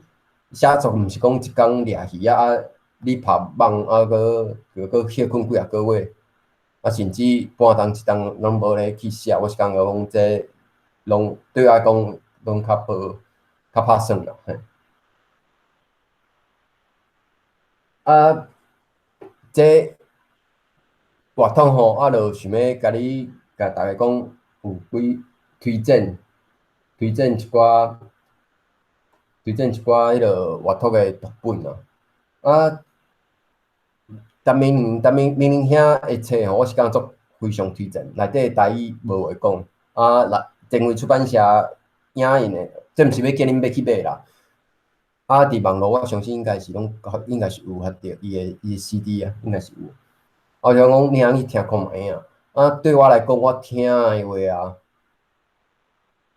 寫作毋是講一工掠魚仔啊，你拍網啊，閣閣歇睏幾仔個月，啊甚至半冬一冬攏無咧去寫，我是感覺講這攏對我來講，攏較無較拍算啦，嘿。啊，這活動吼，啊，就想欲共你共大家講，有幾推薦推薦一寡推薦一寡彼个活動的讀本啊。啊，陳明陳明明明兄的冊吼，我是感覺足非常推薦，內底台語無話講。啊，內前衛出版社影印的，這毋是欲叫恁欲去買啦。啊，佇網路我相信應該是攏應該是有發著伊的伊的 CD 啊，應該是有。我想講你通去聽看覓啊。啊，對我來講，我聽的話啊，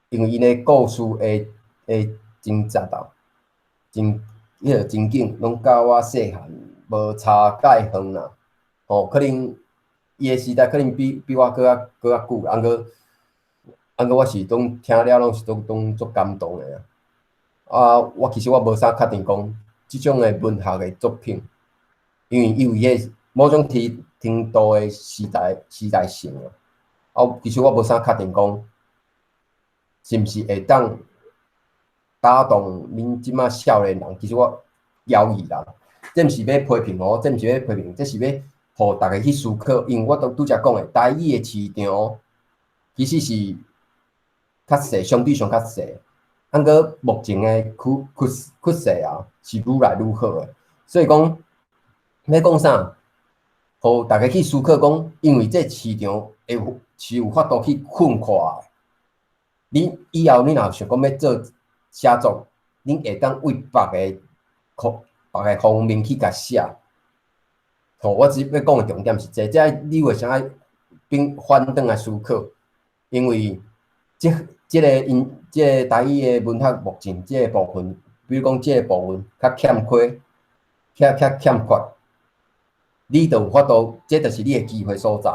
因為𪜶的故事會會真實啊，真彼个情景攏佮我細漢無差介遠啦。吼，可能伊的時代可能比比我閣較閣較久，啊毋過啊毋過我是攏聽了攏是攏攏足感動的啊。啊，我其實我無啥確定講這種的文學的作品，因為伊有彼个某種程程度的時代時代性啊。啊，其實我無啥確定講，是毋是會當打動恁這馬少年人？其實我猶豫啦。這毋是欲批評哦，這毋是欲批評，這是欲予大家去思考。因為我拄拄才講的，台語的市場其實是較細，相對上較細。啊，毋過目前的趨趨趨勢啊，是愈來愈好的。所以講，欲講啥？予大家去思考講，因為這市場會是有法度去分化的。你以後你若想講欲做寫作，恁會當為別个別个方面去共寫。吼，我只欲講的重點是這，這你為啥愛反反轉來思考？因為這這个𪜶這个台語的文學目前這个部分，比如講這个部分較欠缺，遐較欠缺，你就有法度，這就是你的機會所在，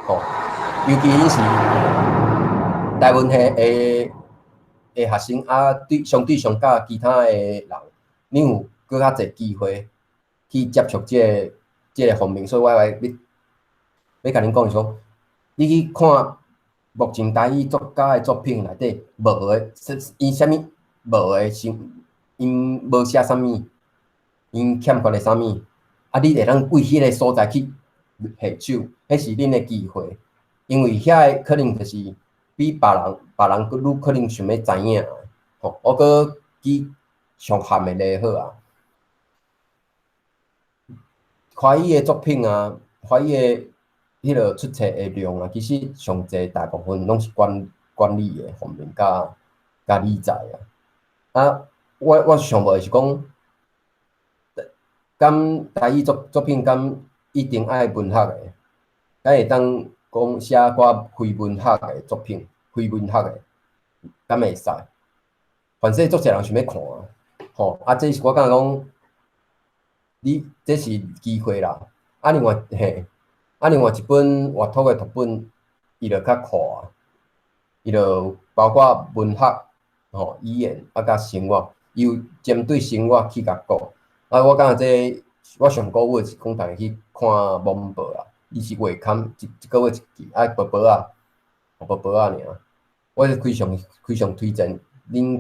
吼。尤其你是台文系的學生啊，對相對上佮其他的人，你有閣較濟機會去接觸這個方面，所以我來欲共恁講是講，你去看目前台語作家的作品內底無的，伊啥物無的，是𪜶無寫啥物，𪜶欠缺的啥物，啊，你會當為彼个所在去下手，彼是恁的機會，因為遐个可能就是比別人閣愈可能想欲知影的，吼，我閣舉上譀的例好啊，華語的作品啊，華語的彼个出冊的量啊，其實上濟大部分攏是管理的方面佮理財啊。啊，我想無的是講，敢台語作品敢一定愛文學的，敢會當講寫寡非文學的作品，非文學的，敢會使？反正足濟人想欲看啊，吼啊，這是我感覺講，你這是機會啦。啊，另外嘿，啊，另外一本活脫的讀本，伊就較闊啊，伊就包括文學、吼語言啊，佮生活，伊有針對生活去共講。啊，我感覺這我上鼓舞的是講逐家去看網報啦，伊是月刊，一個月一期，啊薄薄仔，薄薄仔爾。我是非常非常推薦恁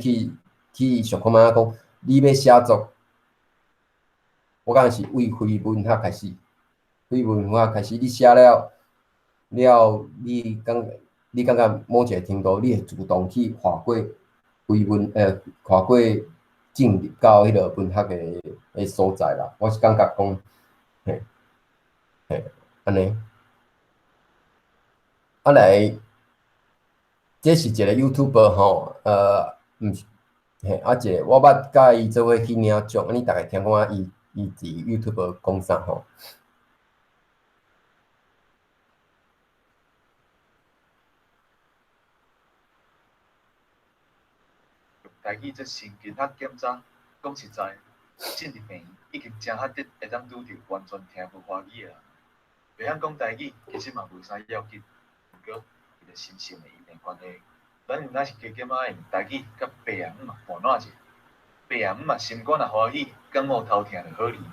去想看覓仔講，你欲寫作，我感覺是為非文學開始，非文學開始，你寫了了，你感覺某一個程度，你會自動去跨過非文，跨過進入到彼個文學的所在啦。我是感覺講，嘿，嘿，按呢。啊來，這是一個 YouTuber 吼，毋是，嘿，啊一個我捌佮伊做伙去領獎，按呢逐家聽看伊佇 YouTube 講啥吼。台語這神經學檢查，講實在，進入病院已經誠罕得會當拄著完全聽無華語的人。袂曉講台語，其實嘛無啥要緊，毋過為著神聖的醫病關係，咱有哪是加減仔用台語佮白阿姆嘛盤撋者。白阿姆嘛心肝若歡喜，感冒頭疼就好離離，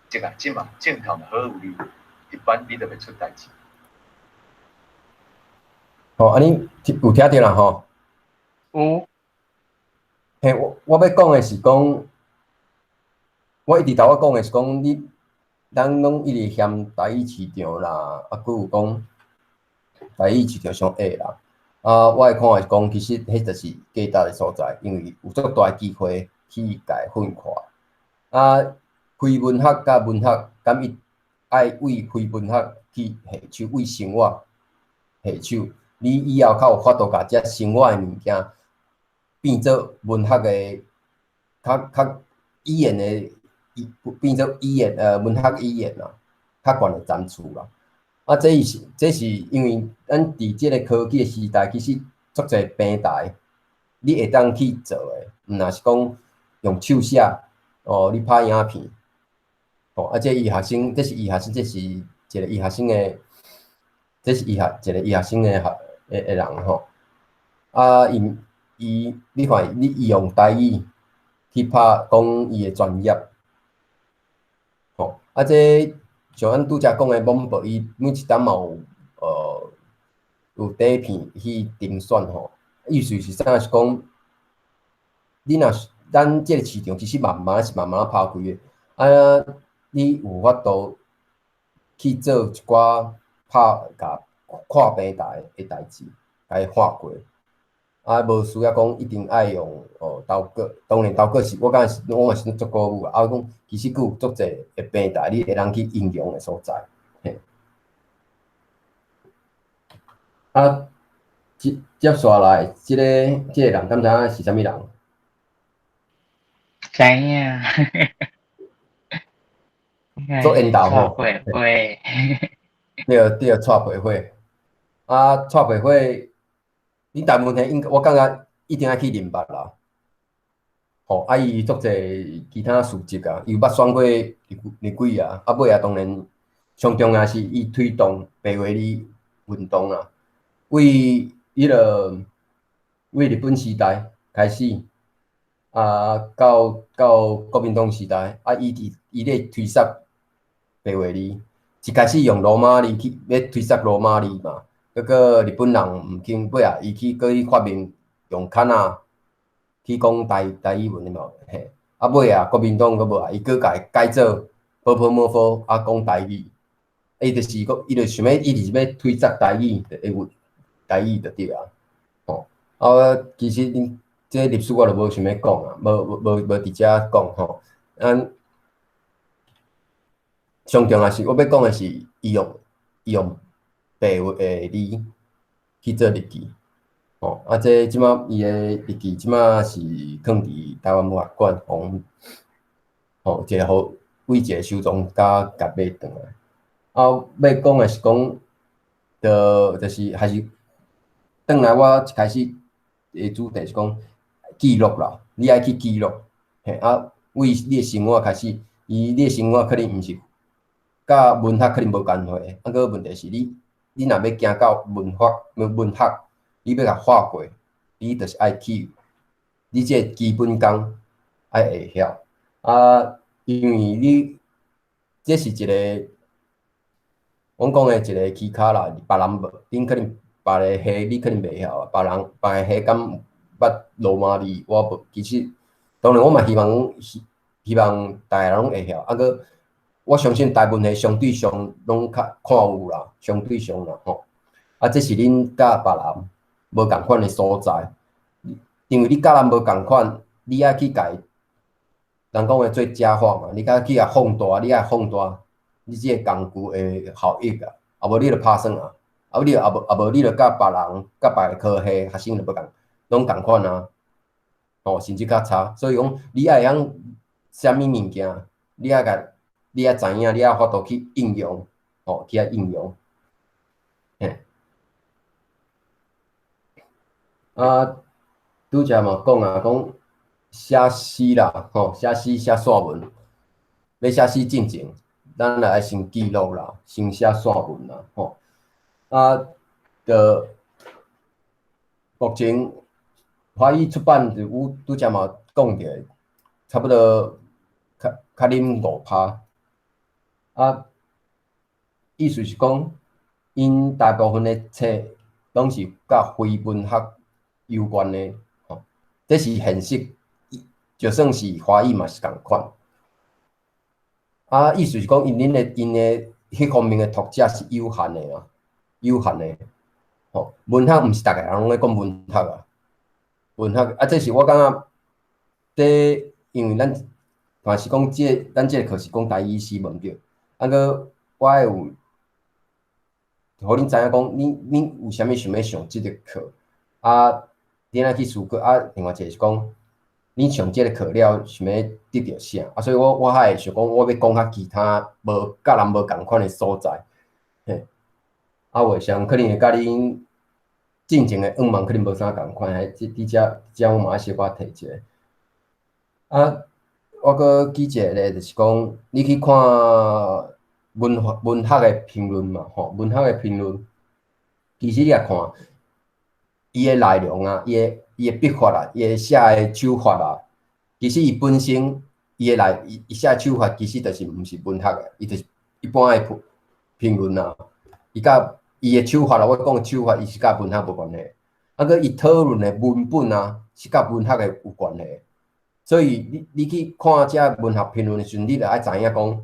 這個這嘛症頭若好有力，一般你就袂出代誌。吼，按呢有聽著啦吼？有。嘿，我欲講的是講，我一直頭仔講的是講，你咱攏一直嫌台語市場啦，啊，閣有講台語市場傷矮啦。啊，我的看法是講，其實彼就是價值的所在，因為有足大的機會去共分看。啊，非文學佮文學，敢伊愛為非文學去下手，為生活下手，你以後較有法度共這生活的物件變做文學的較語言的，變做語言文學語言啦，較懸的層次啦。啊，這是因為咱佇這个科技的時代，其實足濟平台你會當去做的，毋若是講用手寫，哦，你拍影片，哦，啊，這醫學生，這是醫學生，這是一個醫學生的，這是醫學一個醫學生的學的人吼。啊，伊，你看，伊用台語去拍講伊的專業，吼，啊，這像咱拄才講的網報，伊每一冬嘛有有底片去甄選吼。意思是啥？是講，你若是咱這个市場其實慢慢是慢慢拋開的，啊，你有法度去做一寡拍共跨平台的代誌，共伊跨過。啊，無需要講一定愛用哦投稿，當然投稿是我感覺是我嘛是足鼓舞啊。啊，講其實閣有足濟的平台，你會當去應用的所在。嘿。啊，接紲來，這個人敢知影是啥物人？知影。做緣投吼。蔡培慧。對對，蔡培慧。啊，蔡培慧。你大部分應該，我感覺一定愛去認捌啦。吼，啊伊足濟其他事蹟啊，伊有捌選過立委啊，啊尾啊當然上重要是伊推動白話字運動啊，為彼個為日本時代開始，啊到國民黨時代，啊伊佇伊咧推捒白話字，一開始用羅馬字去欲推捒羅馬字嘛，結果日本人毋肯，尾仔伊去閣去發明用卡那去講台語文的嘛，嘿，啊尾仔國民黨閣無愛，伊閣共伊改做ㄅㄆㄇㄈ啊講台語，伊就是講，伊就想欲，伊就是欲推捒台語的文，台語就對啊，吼，啊其實恁這歷史我就無想欲講啊，無佇遮講吼，咱上重要是我欲講的是，伊用白話字去做日記，吼，啊這這馬伊的日記這馬是囥佇台灣文學館，吼，吼，一個好為一個收藏家共買轉來。啊，欲講的是講，就是還是轉來我一開始的主題是講記錄啦，你愛去記錄，嘿，啊，為你的生活開始，伊你的生活可能毋是佮文學可能無關係，啊，閣問題是你，你若欲行到文學，你欲共跨過，你就是愛去，你這個基本功愛會曉，啊，因為你這是一個，阮講的一個起跤啦，別人無，恁可能別个系你可能袂曉啊，別人別个系敢捌羅馬字，我無，其實當然我嘛希望希望逐个人攏會曉，啊閣我相信大部分相對上攏較看有啦，相對上啦吼，啊這是恁佮別人無仝款的所在，因為你佮人無仝款，你愛去共人講的做加法嘛，你愛去共放大，你愛放大你這個工具的效益啊，啊無你就拍算啊，啊你啊無你就佮別人佮別个科系學生就無仝，攏仝款啊，吼，甚至較差，所以講你愛會曉啥物物件，你愛共你愛知影，你愛有法度去應用，吼，去遐應用，嘿。啊，拄才嘛講啊，講寫詩啦，吼，寫詩寫散文，欲寫詩進前，咱來愛先記錄啦，先寫散文啦，吼。啊，著目前華語出版就有拄才嘛講著，差不多較啉5%。啊，意思是講，𪜶大部分的冊攏是佮非文學有關的，吼，這是現實，就算是華語嘛是仝款。啊，意思是講，𪜶彼方面的讀者是有限的啊，有限的，吼，文學毋是逐个人攏咧講文學啊，文學啊，這是我感覺，這因為咱嘛是講這個，咱這個課是講台語詩文對，啊，閣我愛有，予恁知影講，恁有啥物想欲上這個課，啊，恁愛去思考，啊，另外一個是講，恁上這個課了，想欲得著啥？啊，所以我較會想講，我欲講較其他無佮人無仝款的所在，嘿，啊，有的時陣可能會佮恁進前的願望可能無啥仝款，彼佇遮遮我嘛愛小可提一下。啊，我閣舉一個例，就是講，你去看文學的評論嘛，吼，文學的評論，其實你若看伊的內容啊，伊的筆法啊，伊的寫的手法啊，其實伊本身伊的內伊寫的手法，其實就是毋是文學的，伊就是一般的評論啊。伊佮伊的手法啊，我講的手法，伊是佮文學無關係。啊，閣伊討論的文本啊，是佮文學的有關係。所以你去看這文學評論的時陣，你就愛知影講，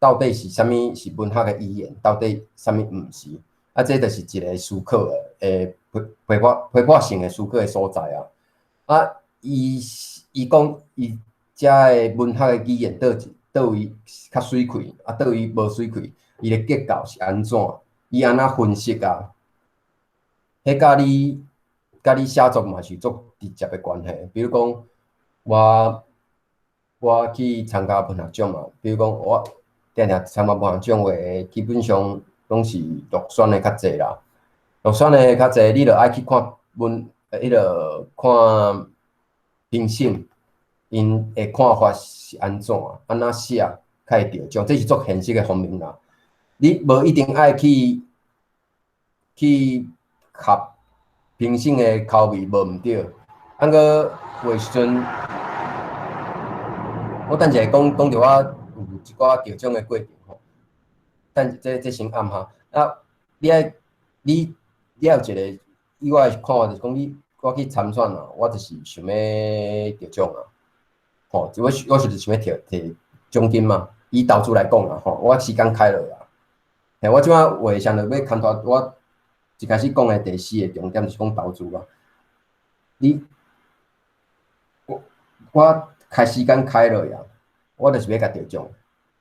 到底是啥物是文學的語言，到底啥物毋是。啊，這就是一個思考的，批判性的思考的所在啊。啊，伊講伊遮的文學的語言佗位較媠氣，啊，佗位無媠氣，伊的結構是按怎？伊按怎分析啊？彼佮你寫作嘛是足直接的關係。比如講，我去參加文學獎嘛，比如講我定定參加文學獎話，基本上攏是落選的較濟啦。落選的較濟，你著愛去看文，彼個看評審， 𪜶的看法是按怎，按怎寫較會著獎，這是足現實的方面啦。你無一定愛去合評審的口味，無毋對。啊，毋過有的時陣，我等一下講講著我有一寡得獎的過程吼。等這先按哈。啊，你愛你你愛有一個，以我的看法就是講，你我去參選啊，我就是想欲得獎啊。吼，我就是想欲摕摕獎金嘛。以投資來講啦，吼，我時間開落啊。嘿，我這擺話上著欲牽拖，我一開始講的第四个重點就是講投資啊。你我開時間開落啊，我就是欲共得獎。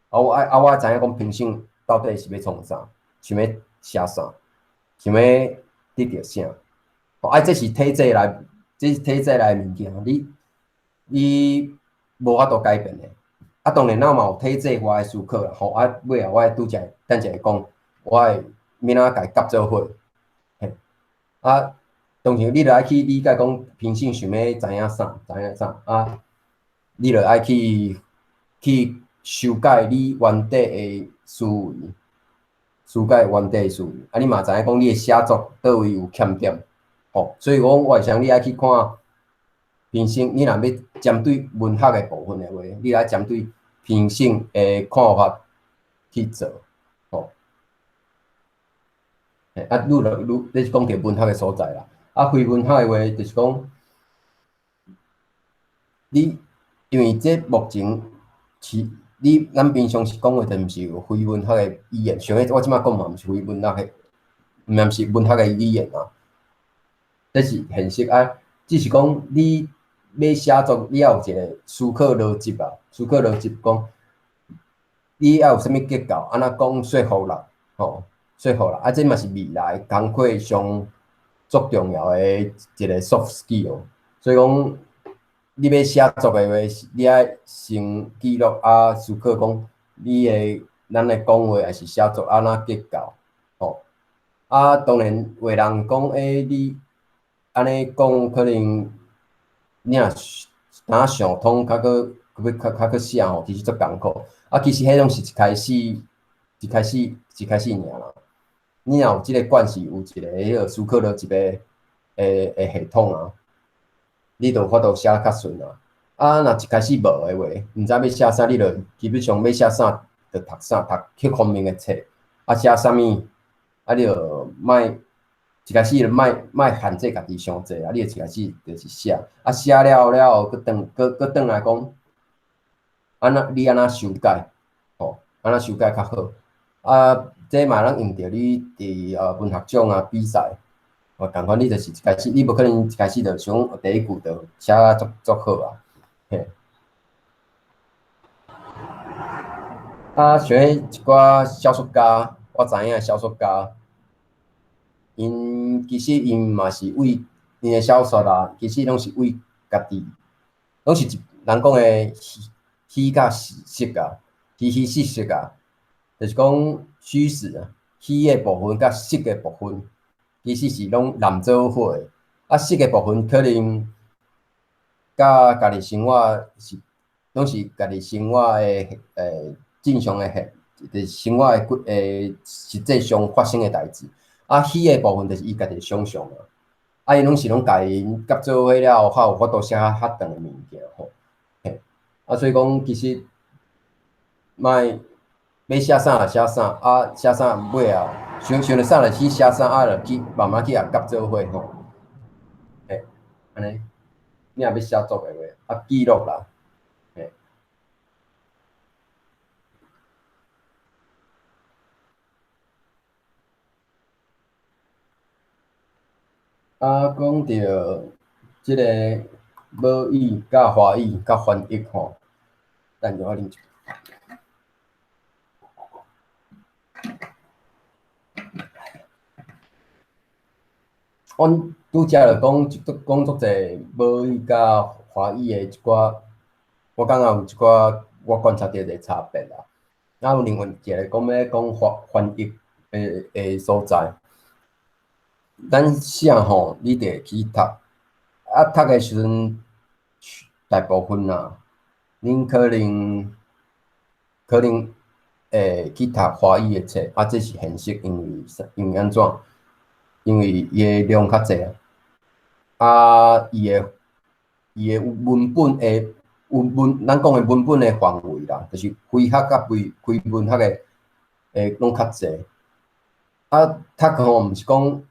啊，我愛啊，我知影講評審到底是欲創啥，想欲寫啥，想欲得著啥。啊，這是體制內，這是體制內的物件，你無法度改變的。啊，當然咱嘛有體制外的思考啦，吼啊，尾後我會拄才等一下講，我會欲按怎共佮做伙。嘿，啊，當然你著愛去理解講評審想欲知影啥，知影啥啊，你著愛去修改你原底的思維，修改原底的思維。啊，你嘛知影講你的寫作佗位有欠點，吼，所以講我會想你愛去看評審，你若欲針對文學的部分的話，你愛針對評審的看法去做，吼。啊，愈來愈，這是講著文學的所在啦。啊，非文學的話，就是講你因為這目前是你咱平常時講話，就毋是有非文學的語言。像彼我這擺講嘛，毋是非文學的，毋是文學的語言啊。這是現實啊，只是講你欲寫作，你愛有一個思考邏輯啊，思考邏輯講，你愛有啥物結構，按怎講說服人，吼，說服人。啊，這嘛是未來工課上足重要的一個 soft skill。所以講，你欲寫作的話，你愛先記錄啊，思考講你的咱的講話抑是寫作按怎結構，吼。啊，當然有的人講，欸，你按呢講可能你若若想通較閣閣欲較較閣寫吼，其實足艱苦。啊，其實彼攏是一開始一開始一開始爾啦。你若有這個慣勢，有一個彼個思考邏輯的系統啊，你就有法度寫較順啊。啊，若一開始無的話，毋知欲寫啥，你就基本上欲寫啥就讀啥，讀彼方面的冊，啊寫啥物，啊你就莫一開始就莫莫限制家己傷濟啊，你就一開始就是寫，啊寫了了後，閣轉閣閣轉來講，按怎你按怎修改，吼，按怎修改較好。啊，這嘛通用著你佇文學獎啊比賽，哦，仝款你就是一開始，你無可能一開始就想第一句就寫甲足足好啊，嘿。啊，像彼一寡小說家，我知影的小說家，𪜶其實𪜶嘛是為𪜶的小說啊，其實攏是為家己，攏是一人講的虛虛佮實啊，虛虛實實啊，就是講虛實啊，虛的部分佮實的部分，其實是攏連做伙的。啊，實的部分可能佮家己生活是，攏是家己生活的正常的現，就是生活的實際上發生的代誌。啊，虛的部分就是伊家己想像啊。啊，伊攏是攏共𪜶夾做伙了後，較有法度寫較較長的物件吼。嘿，啊，所以講其實莫欲寫啥就寫啥，啊，寫啥尾後想想著啥就去寫啥，啊，就去慢慢去共夾做伙吼。嘿，按呢，你若欲寫作的話，啊，記錄啦，嘿。啊，講著這个母語佮華語佮翻譯吼，等下我啉一下。阮拄才就講講足濟母語佮華語的一寡，我感覺有一寡我觀察著的差別啦。啊，有另外一个講欲講翻譯的所在。咱寫吼，你著會去讀，啊，讀的時陣，大部分啊，恁可能會去讀華語的冊，啊，這是現實，因為按怎？因為伊的量較濟啊，啊，伊的文本的文文，咱講的文本的範圍啦，就是非學佮非文學的會攏較濟。啊，讀吼，毋是講，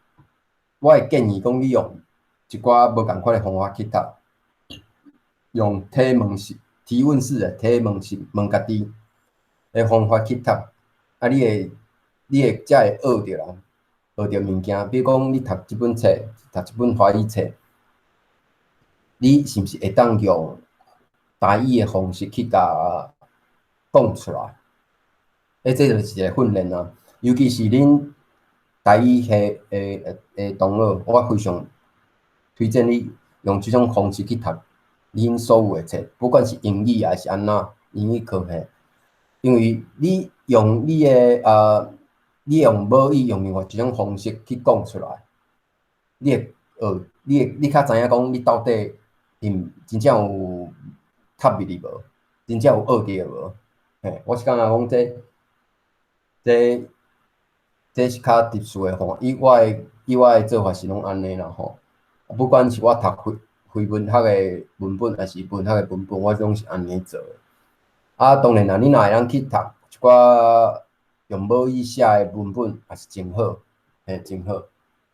我會建議講你用一寡無仝款的方法去讀，用提問式、提問式的提問式問家己的方法去讀，啊，你會才會學著啦，學著物件。比如講，你讀這本冊，讀這本華語冊，你是毋是會當用台語的方式去共講出來？欸，這就是一個訓練啊，尤其是恁台語系的同學，我非常推薦你用這種方式去讀恁所有的冊，不管是英語還是按怎，英語科系，因為你用你的啊，你用母語用另外一種方式去講出來，你會學，你會你較知影講你到底真正有讀入去無，真正有學著無？嘿，我是感覺講這是較特殊的吼，以我的做法是攏按呢啦吼。不管是我讀非文學的文本，還是文學的文本，我攏是按呢做的。啊，當然啦，你若會當去讀一寡用母語寫的文本，也是真好，嘿，真好。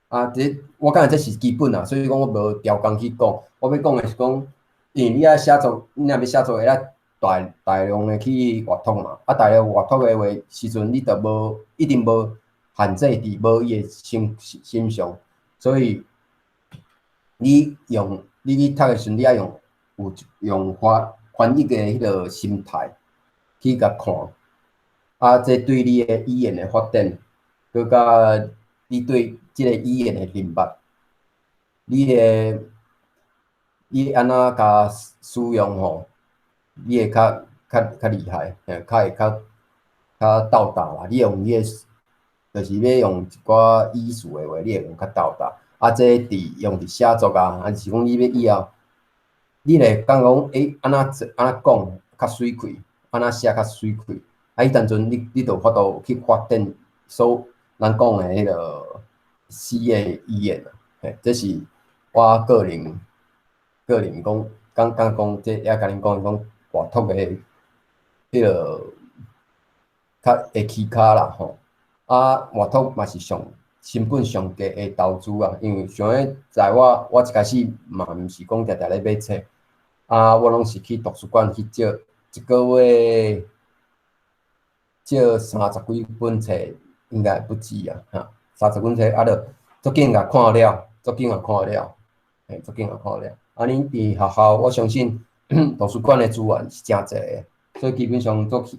啊，這我感覺這是基本啦，所以講我無刁工去講。我欲講的是講，因為你愛寫作，你若欲寫作會愛大大量的去閱讀嘛。啊，大量閱讀的話，時陣你就無一定無限制佇母語的身上，所以你用你去讀的時陣，你愛用有用翻譯的彼個心態去共看，啊，這對你的語言的發展，閣佮你對這个語言的認捌，你按怎共使用吼，你會較厲害，嘿，較會較到達啦。你用你的，就是欲用一寡語詞的話，你會用較到達。啊，這佇用佇寫作啊，還是講你欲以後，你會感覺講，欸，按怎做按怎講較媠氣，按怎寫較媠氣。啊，彼當陣你就有法度去發展所咱講的彼个詩的語言啊。嘿，這是我個人講，感覺講，這也共恁講講閱讀的彼个較會起跤啦吼。啊，閱讀嘛是上成本上低的投資啊，因為像彼在我一開始嘛毋是講定定咧買冊，啊，我攏是去圖書館去借，一個月借三十幾本冊，應該不止啊，哈，三十本冊啊，著足緊共看了，足緊共看了，嘿，足緊共看了。啊，恁佇學校，我相信圖書館的資源是誠濟的，所以基本上做去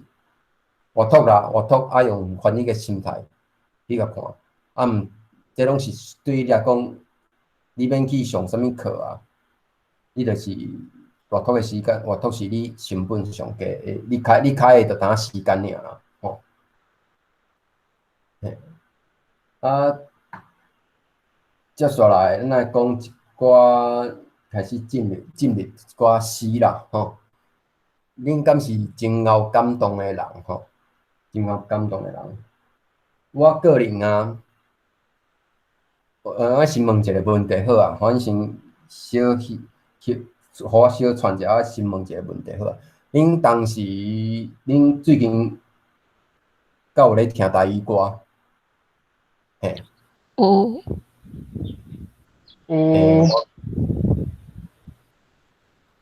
閱讀啦，閱讀愛用翻譯的心態去共看。啊，毋，這攏是對你來講，你免去上啥物課啊，你就是閱讀的時間，閱讀是你成本上低的，你開的就當時間爾啦，吼。嘿，啊，接紲來，咱來講一寡，開始進入一寡詩啦，吼。恁敢是真𠢕感動的人吼？真𠢕感動的人。我個人啊，我先問一個問題好啊，反正小去去，予我小串一下，我先問一個問題好啊。恁當時，恁最近敢有咧聽台語歌？嘿。有。有。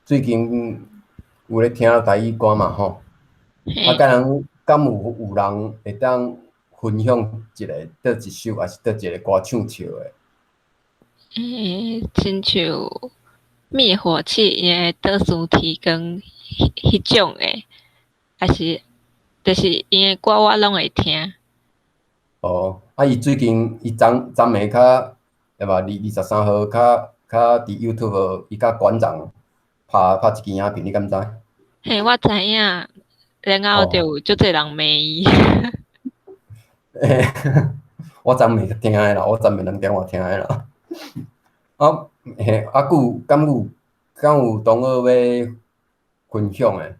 最近有咧聽台語歌嘛吼？啊，敢有人會當分享一个佗一首，還是佗一个歌唱笑的？欸，親像滅火器，伊的倒數提光彼種的，還是就是𪜶的歌我攏會聽。哦，啊，伊最近伊昨昨暝較，對吧？23號較佇 YouTube，伊佮館長拍一支影片，你敢知？嘿，我知影，然後就有足濟人罵伊。我昨暝聽的啦，我昨暝兩點外聽的啦。啊，嘿，啊，閣有敢有同學欲分享的？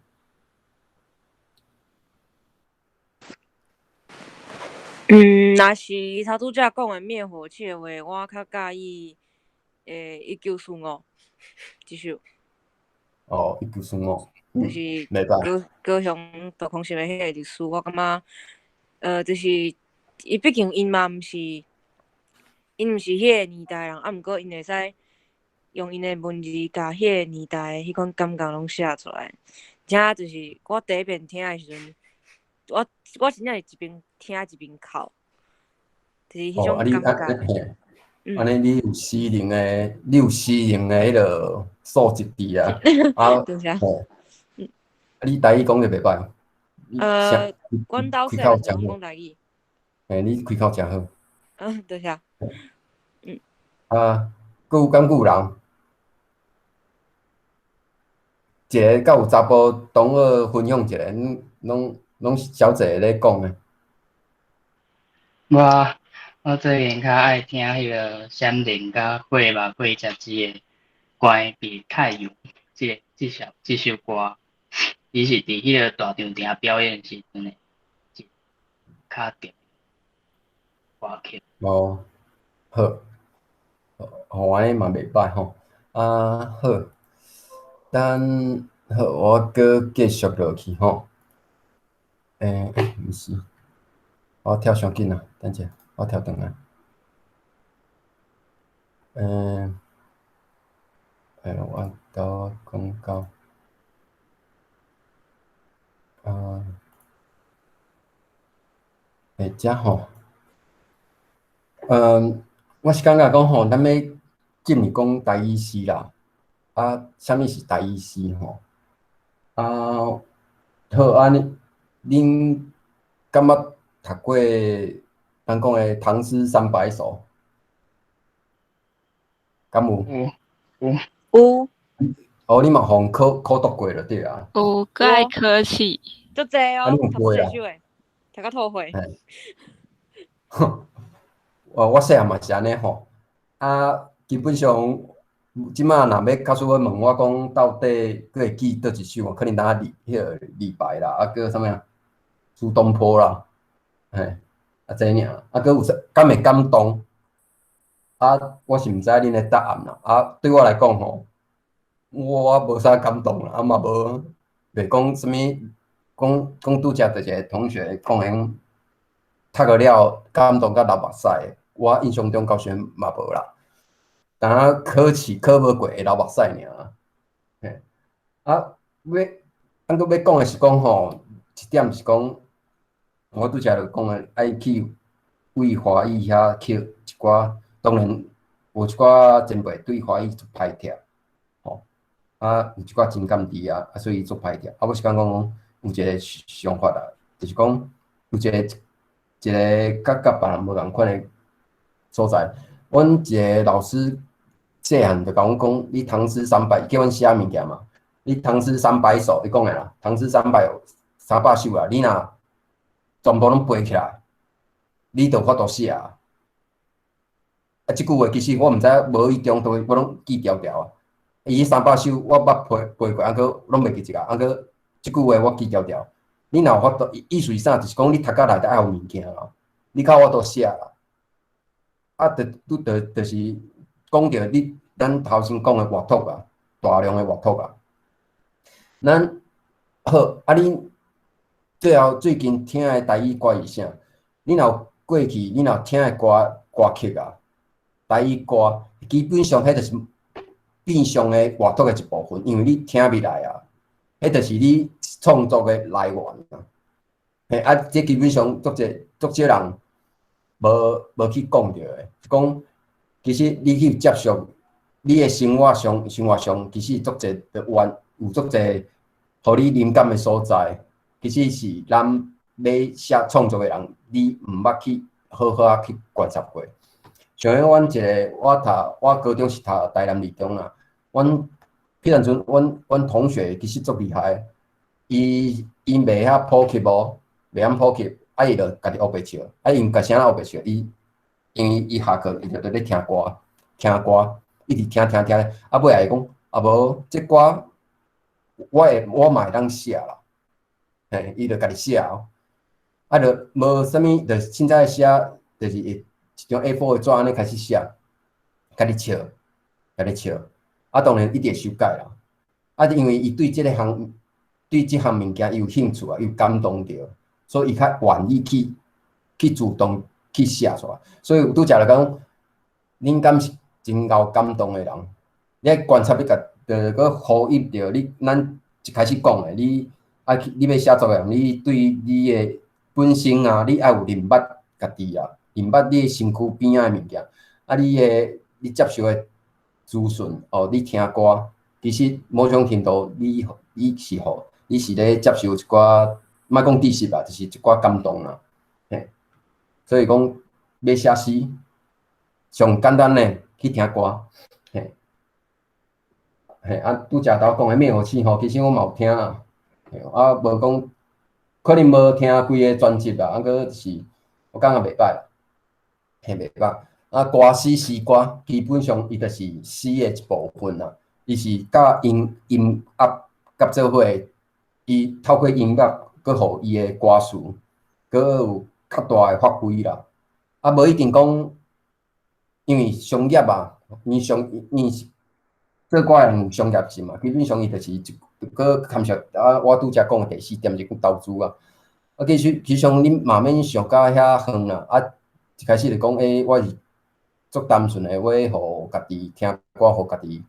若是頭拄才講的滅火器的話，我較佮意1945這首。哦，一九四五。就是袂䆀。高雄杜空心的彼個歷史，我感覺，就是伊畢竟𪜶毋是彼个年代人，啊，毋過𪜶會使用𪜶的文字，共彼个年代的彼款感覺攏寫出來。而且就是我第一遍聽的時陣，我真正是一邊聽一邊哭，就是彼種感覺。按呢你有詩人的，你有詩人的彼个素質佇啊。啊，吼，啊，你台語講得袂䆀。阮兜細漢就講台語。嘿，你開口誠好。嗯，多謝。啊，閣有敢閣有人？一个敢有查埔同學分享一下，攏小濟咧講的。我最近較愛聽彼个閃靈佮火肉過食子的《關閉太陽》這首歌，伊是佇彼个大稻埕表演時陣的較特別歌曲。哦，好，吼，按呢嘛袂䆀吼。啊，好，咱好，我閣繼續落去吼。毋是，我跳傷緊啊，等者，我跳轉來。我拄講到，啊，遮吼，我是感覺講吼，咱欲進入講台語詩啦。啊，啥物是台語詩吼？啊，好，按呢，恁敢捌讀過咱講的《唐詩三百首》？敢有？有，有。有。哦，你嘛予人考讀過就對啊。有，閣愛考試。足濟哦，讀這首的，讀甲吐血。我細漢嘛是按呢吼。啊，基本上，這馬若欲假使欲問我講到底閣會記佗一首，可能當彼个李白啦，啊，閣啥物啊，蘇東坡啦，嘿，啊，這爾，啊，閣有啥，敢會感動？啊，我是毋知恁的答案啦。啊，對我來講吼，我無啥感動啦，啊嘛無，袂講啥物，講拄才就一个同學講的，讀過了感動甲流目屎，我印象中到時陣嘛無啦。但仔考試考無過會流目屎爾。嘿，啊，欲，咱閣欲講的是講吼，一點是講，我拄才就講的，愛去對華語遐抾一寡，當然有一寡前輩對華語足歹拆，吼，啊，有一寡情感佇遐，啊，所以足歹拆。啊，我是感覺講有一個想法啦，就是講有一個佮別人無仝款的所在。阮一個老師細漢就共阮講，你唐詩三百，叫阮寫物件嘛。你唐詩三百首，伊講的啦，唐詩300首啊，你若全部攏背起來，你就有法度寫啊。啊，這句話其實我毋知影，無意中都我攏記牢牢啊。伊三百首我捌背過，啊，閣攏袂記一個，啊，閣這句話我記牢牢。你若有法度，意思是啥？就是講你讀到內底愛有物件啦，你較有法度寫啦。啊，就拄著就是講著你咱頭先講的閱讀啊，大量的閱讀啊。咱好，啊，恁最後最近聽的台語歌是啥？你若有過去，你若聽的歌曲啊，台語歌基本上彼就是變相的閱讀的一部分，因為你聽入來啊，彼就是你創作的來源啊。嘿，啊，這基本上足濟足少人無去講著的，講其實你去接觸你的生活上，其實足濟的源有足濟，予你靈感的所在，其實是咱欲寫創作的人，你毋捌去好好仔去觀察過。像阮一个，我高中是讀台南二中啦。阮彼陣陣，阮同學其實足厲害，伊袂曉普及無，袂曉普及，啊伊就家己烏白笑，啊伊家啥烏白笑，伊因為伊下課伊就佇咧聽歌，聽歌，一直聽聽聽，啊尾仔伊講，啊無這歌我嘛會當寫啦，嘿，伊就家己寫哦。啊，就無啥物，就凊彩寫，就是一張 A4 的紙按呢開始寫，家己笑，家己笑，啊，當然一直會修改啦。啊，因為伊對這个項，對這項物件伊有興趣啊，有感動著，所以伊較願意去主動去寫出來。所以拄才來講，恁敢是真𠢕感動的人？你愛觀察你家，就是閣呼應著你咱一開始講的，你愛去你欲寫作的人，你對你的本身啊，你愛有認捌家己啊，認捌你的身軀邊仔的物件，啊，你的你接受的資訊，哦，你聽歌，其實某種程度你是予你是咧接受一寡，莫講知識啦，就是一寡感動啦，嘿。所以講欲寫詩，上簡單的去聽歌，嘿。嘿，啊，拄才頭講的滅火器吼，其實我嘛有聽啊，啊，無講可能無聽規個專輯啦，啊，閣是我感覺袂䆀，嘿，袂䆀。啊，歌詩詩歌基本上伊就是詩的一部分啦，伊是佮音樂合做伙，伊透過音樂閣予伊的歌詞，閣有較大的發揮啦。啊，無一定講，因為商業啊，伊商伊是做歌的人有商業性嘛，基本上伊就是一閣牽涉啊，我拄才講的第四點就是講投資啊。啊，其實恁嘛免想甲遐遠啦，啊，一開始就講，欸，我是足單純的，我欲家己聽歌，予家己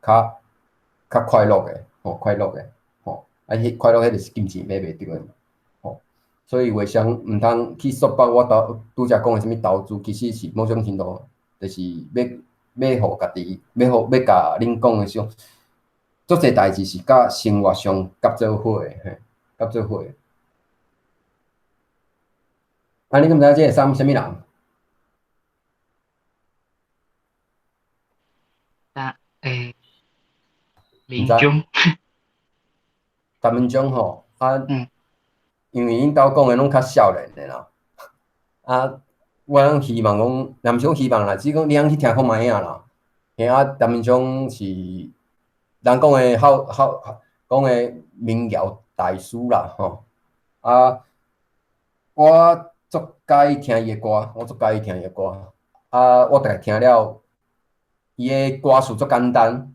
較快樂的，吼，快樂的，吼，啊，彼快樂彼就是金錢買袂著的嘛，吼，所以話上毋通去束縛我頭拄才講的啥物投資，其實是某種程度就是欲予家己，欲共恁講的時陣，足濟代誌是佮生活上合做伙的，嘿，合做伙。啊，你敢知影這個啥物人？啊，欸，林中。陳文忠吼，啊，因為𪜶兜講的攏較少年的啦，啊，我攏希望講，也毋是講希望啦，只是講你通去聽看覓仔啦。嘿啊，陳文忠是人講的好好講的民謠大師啦，吼。啊，我足佮意聽伊的歌，我足佮意聽伊的歌。啊，我逐家聽了，伊的歌詞足簡單，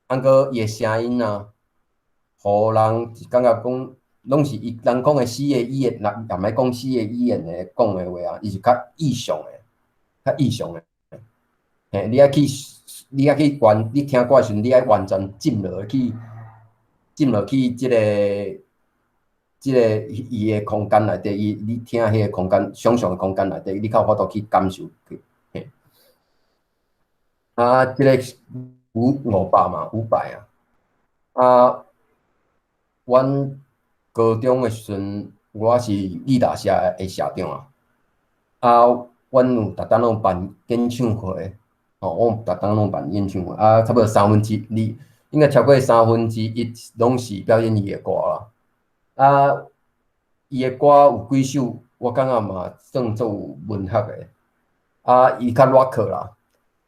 啊，閣伊的聲音啊，予人感覺講，攏是伊人講的詩的語言，若也毋愛講詩的語言的講的話啊，伊是較意象的，較意象的。嘿，你愛去完，你聽歌的時陣，你愛完全浸落去這個伊的空間內底，伊你聽彼個空間，想像的空間內底，你較有法度去感受去。嘿，啊，這個500嘛，500啊。啊，阮高中的時陣，我是義大社的社長啊。啊，阮有逐冬攏辦演唱會，吼，我有逐冬攏辦演唱會，啊，差不多三分之二，應該超過三分之一攏是表演伊的歌啦。啊，伊的歌有幾首，我感覺嘛算做有文學的。啊，伊較 rock 啦。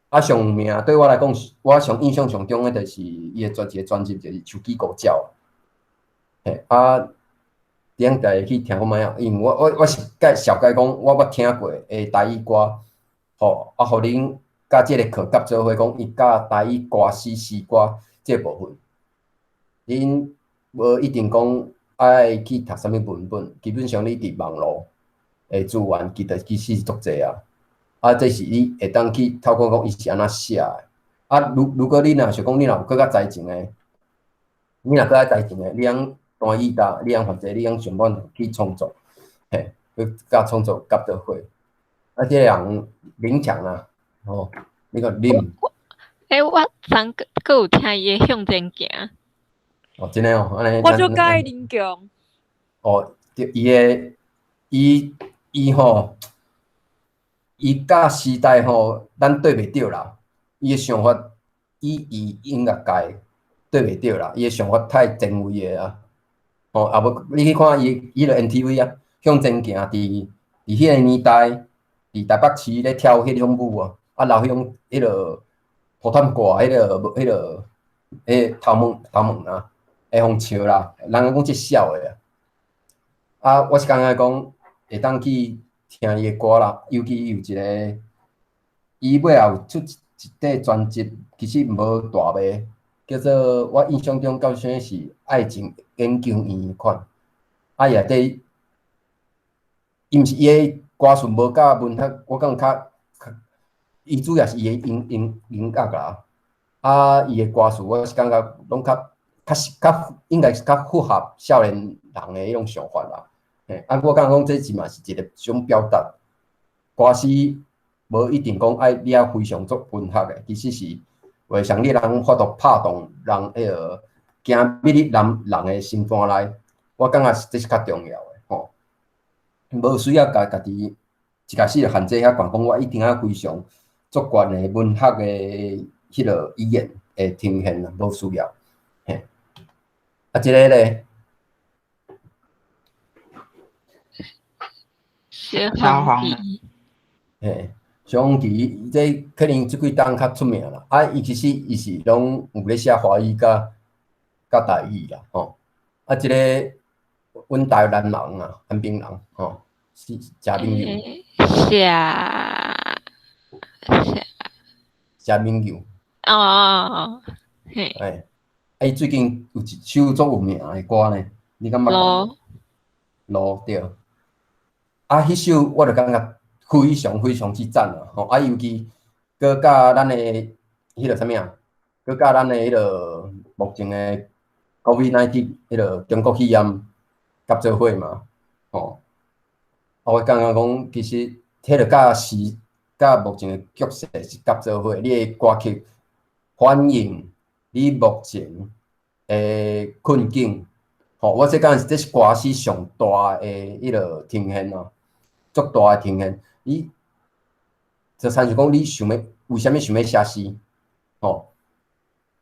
啊，上有名對我來講，我上印象上重的就是伊的專一個專輯，就是《手機狗叫》。嘿，啊，恁家去聽看覓仔，因為我是介紹解講，我捌聽過的台語歌，吼，啊，予恁佮這個課合做伙講，伊佮台語歌詞詩歌這部分，恁無一定講愛去讀啥物文本，基本上你佇網路的資源，其實是足濟啊。啊，這是你會當去透過講伊是按怎寫的。啊，如果你若想講你若有閣較才情的，你若閣較才情的，你通彈吉他，你通或者你通想辦法去創作，嘿，去佮創作合做伙。啊，這個人林強啊，吼，你講林。欸，我昨閣有聽伊的向前行。哦，真的哦，按呢。我足佮意林強。哦，對，伊的，伊吼，伊佮時代吼，咱對袂著啦。伊的想法，伊佇音樂界對袂著啦。伊的想法太前衛的啊。吼，啊無你去看伊彼个 MTV 啊，向前行佇彼個年代，佇台北市咧跳彼種舞啊，啊留彼種彼个塗炭歌，彼個頭毛頭毛啊，會予笑啦，人講這痟的啊。啊，我是感覺講會當去聽伊的歌啦，尤其伊有一個，伊尾仔有出一塊專輯，其實無大賣，叫做我印象中敢啥是愛情研究院彼款。啊，伊內底，伊毋是伊的歌詞無佮文學，我感覺較，伊主要是伊的音樂啦。啊，伊的歌詞我是感覺攏較較是較應該是較符合少年人的彼種想法啦。嘿，啊，我感覺講這是嘛是一個種表達。歌詞無一定講愛你愛非常足文學的，其實是話像你人法度拍動人彼個行入去人人的心肝內，我感覺是這是較重要的吼。無需要共家己一開始就限制遐懸，講我一定愛非常足懸的文學的彼個語言的呈現啦，無需要。嘿，啊，這個咧？小黃旗。嘿，小黃旗，這可能這幾冬較出名啦。啊，伊其實伊是攏有咧寫華語佮佮台語啦，吼。啊，這個阮台南人啊，安平人，吼，是謝銘祐。謝謝謝銘祐。哦哦哦，嘿。哎，啊，伊最近有一首足有名的歌呢，你敢捌？路。路對。啊，彼首我就感覺非常非常之讚啊！吼，啊，尤其閣佮咱的彼個啥物啊，閣佮咱的彼個目前的 COVID-19 彼個中國肺炎合做伙嘛，吼。啊，我感覺講，其實彼個佮時佮目前的局勢是合做伙，你的歌曲反映你目前的困境，吼，我這講這是歌詞上大的彼個呈現啊，足大的呈現。你就親像講，你想欲為啥物想欲寫詩？吼，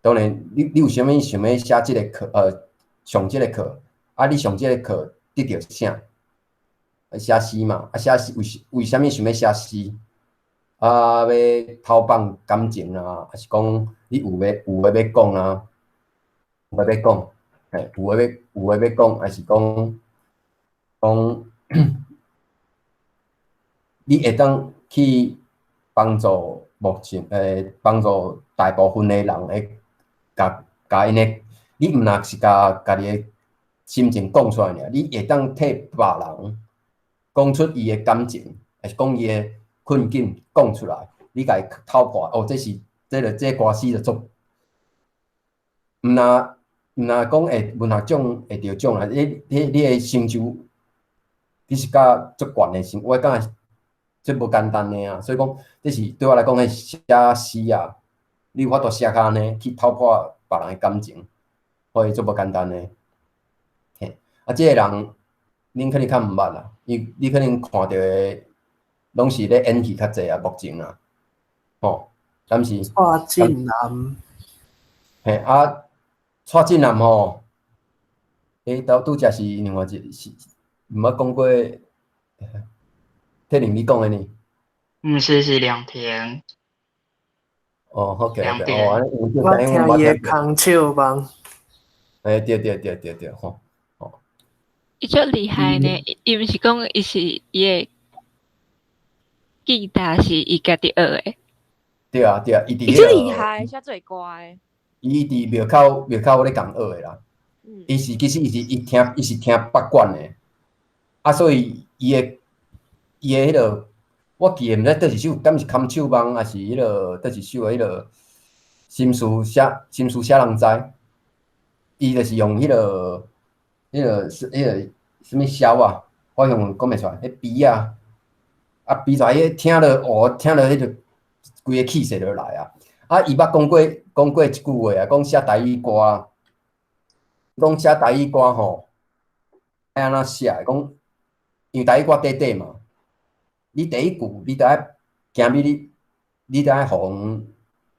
當然，你為啥物想欲寫這个課？上這个課，啊，你上這个課得著啥？寫詩嘛，啊，寫詩為啥物想欲寫詩？啊，欲透放感情啊，抑是講你有話欲講啊？有話欲講，嘿，有話欲講，抑是講講你會當去幫助目前幫助大部分的人會共共𪜶的，你毋若是共家己的心情講出來爾，你會當替別人講出伊的感情，抑是講伊的困境講出來，你共伊透破，哦，這是這个這歌詞就足，毋若講會文學獎會得獎啦，你的成就，你是佮足懸的成，我感覺這無簡單的啊，所以講這是對我來講，彼寫詩啊，你有法度寫較按呢去透破別人的感情，所以足無簡單的。嘿，啊，這個人恁可能較毋捌啦，你可能看著的攏是咧演戲較濟啊，目前啊，吼，敢是？蔡振南。嘿，啊，蔡振南吼，拄才是另外一是毋捌講過，鐵林你講的呢？毋是，是梁田。哦，好，OK，哦，我聽伊的空手夢。欸，對對對對對，吼，吼。伊足厲害呢，伊毋是講伊是伊的吉他是伊家己學的。對啊對啊，伊佇伊足厲害，寫做歌的。伊佇廟口咧共學的啦。伊是其實伊是伊聽伊是聽北管的，啊，所以伊的彼個，我記得毋知佗一首，敢是空手夢，抑是彼個佗一首的彼個心事啥人知？伊就是用彼個啥物簫啊，我用講袂出來，彼埤啊，啊埤出來，彼聽落哦，聽落彼個規个氣勢就來啊！啊，伊捌講過一句話啊，講寫台語歌，講寫台語歌吼，愛按怎寫？講因為台語歌短短嘛，你第一句你著愛行入去，你著愛予人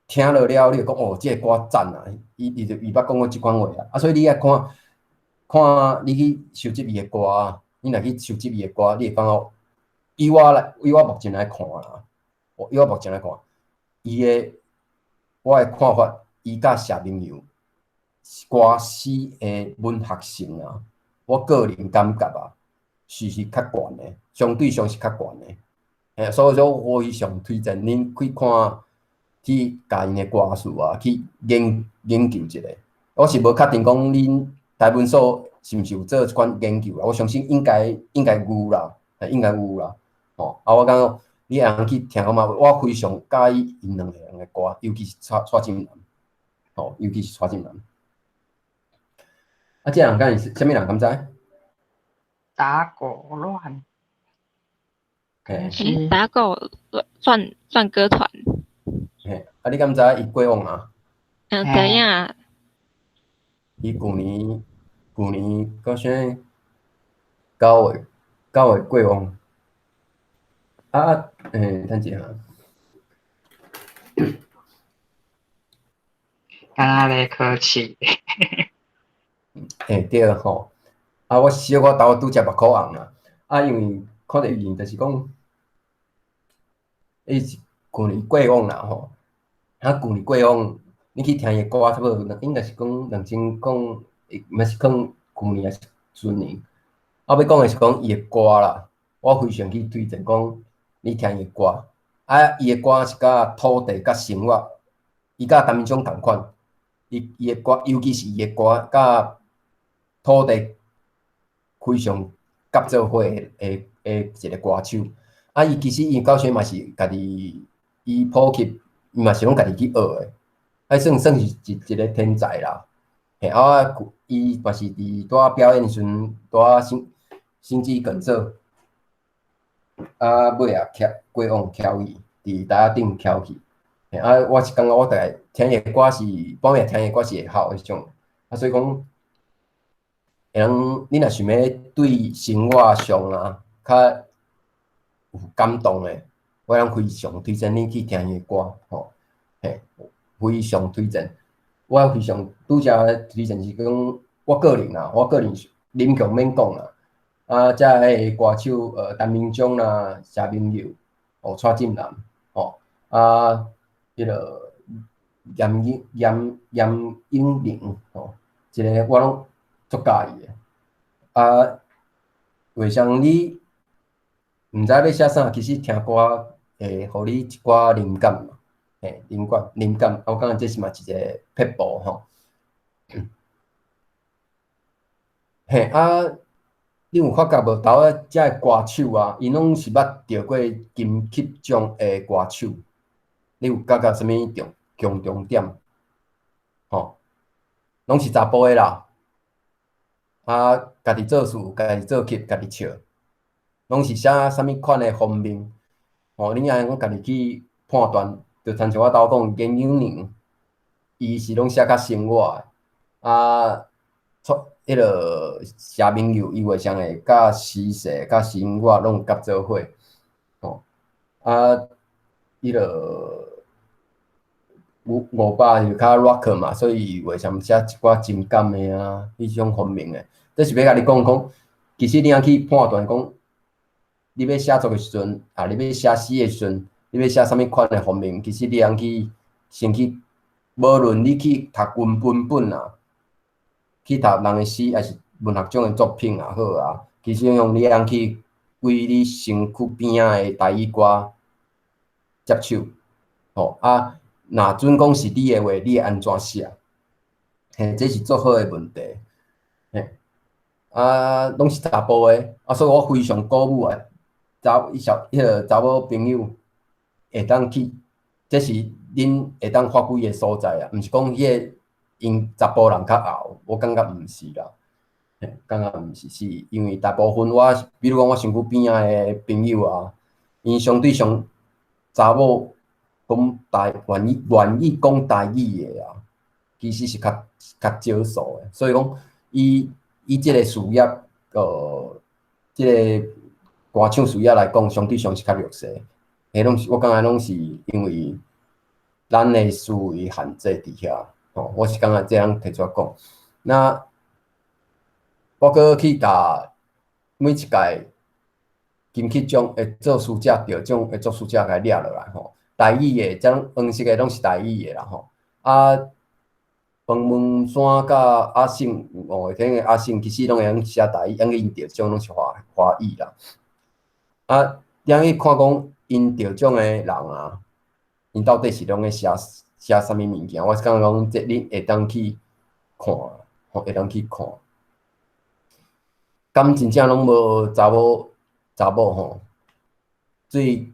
聽落了，你就講哦，這个歌讚啊！伊捌講過這款話啊，啊，所以你愛看看你去收集伊的歌，你若去收集伊的歌，你會感覺以我目前來看啦，以我目前來看，伊的我的看法，伊佮謝銘祐歌詞的文學性啊，我個人感覺啊，是較懸的，相對上是較懸的。嘿，所以說我非常推薦恁去看，去共𪜶的歌詞啊，去研究一下。我是無確定講恁台文所是毋是有做這款研究啦，我相信應該有啦，應該有啦。吼，啊，我感覺你會通去聽看覓，我非常佮意𪜶兩個人的歌，尤其是蔡振南，吼，尤其是蔡振南。啊，這人敢是啥物人敢知？打狗亂。嘿，欸，打狗亂歌團。嘿，啊，你敢知伊過往啊？嗯，知影。伊舊年閣啥9月9月過往。啊，欸，等一下。敢若咧考試。欸，對吼。啊，我小可頭拄則目箍紅啦。啊，因為看著伊就是講，伊是舊年過往啦吼。啊，舊年過往，你去聽伊的歌，差不多應該是講2000，毋是講舊年抑是前年。我欲講的是講伊的歌啦，我非常去推薦講，你聽伊的歌。啊，伊的歌是佮土地佮生活，伊佮陳明忠仝款。伊的歌，尤其是伊的歌，佮土地非常合做伙的一個歌手。啊，伊其實伊到時嘛是家己，伊普及，伊嘛是攏家己去學的。啊，算是一個天才啦。嘿，啊，伊嘛是佇拄仔表演時陣，拄仔心肌梗塞，啊，尾仔翘過往翹去，佇台仔頂翹去。嘿，啊，我是感覺我逐下聽伊的歌是半暝聽伊的歌是會哭彼種。啊，所以講，會通你若想欲對生活上啊較有感動的，我會當非常推薦你去聽伊的歌，吼，嘿，非常推薦。我非常拄則推薦是講，我個人啦，我個人林強免講啦，啊，遮个歌手，陳明忠啦，謝明佑，哦，蔡振南，吼，啊，彼個嚴英玲，吼，這个我攏足佮意的。啊，話像你毋知欲寫啥，其實聽歌會予你一寡靈感嘛，嘿，靈感，我感覺這是嘛一個撇步吼。嘿，啊，你有發覺無？頭仔遮个歌手啊，𪜶攏是捌著過金曲獎的歌手，你有感覺啥物共同點？吼，攏是查埔的啦。啊，家己做事，家己做曲，家己唱，攏是寫啥物款的方面？吼，你愛講家己去判斷，就親像我頭講嚴永寧，伊是攏寫較生活的，啊，出彼個謝明佑，伊話啥會佮時勢、佮生活攏合做伙，吼，啊，彼個伍佰就較 rock 嘛，所以話啥寫一寡情感的啊，彼種方面的。這是欲共你講講，其實你通去判斷講，你欲寫作的時陣，啊，你欲寫詩的時陣，你欲寫啥物款的方面，其實你通去先去，無論你去讀文本啊，去讀人的詩，抑是文學獎的作品也好啊，其實用你通去為你身軀邊仔的台語歌接手，吼啊，若準講是你的話，你會按怎寫？嘿，這是足好的問題，嘿，啊，攏是查埔的，啊，所以我非常鼓舞啊，查小彼個查某朋友會當去，這是恁會當發揮的所在啊，毋是講彼個𪜶查埔人較吽，我感覺毋是啦，嘿，感覺毋是，是因為大部分我，比如講我身軀邊仔的朋友啊，𪜶相對上查某講台願意講台語的啊，其實是較少數的，所以講伊這個事業，這個歌唱事業來講，相對上是較弱勢。彼攏是我感覺攏是因為咱的思維限制佇遐，吼，我是感覺這樣提出來講。那我閣去共每一屆金曲獎的作詞者得獎的作詞者共掠落來吼，台語的，這種黃色的攏是台語的啦吼。啊，彭文山佮阿信，五月天的阿信，其實攏會曉寫台語，按𪜶得獎攏是華華語啦。啊，你去看講𪜶得獎的人啊，𪜶到底是攏咧寫寫啥物物件？我是感覺講，這你會當去看，吼，會當去看。敢真正攏無查某查某吼？對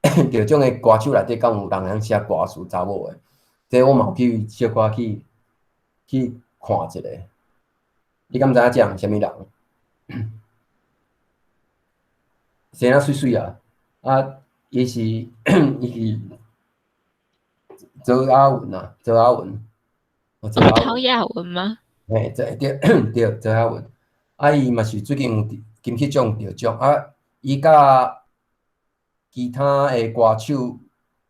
得獎的歌手內底，敢有人會曉寫歌詞查某的？這我嘛有去小可去去看一下。你敢知影這人是啥物人？生啊媠媠啊！啊，伊是伊是周亞文啊，周亞文。周亞文嗎？嘿，對對對，周亞文。啊，伊嘛是最近有金曲獎得獎啊，伊佮其他的歌手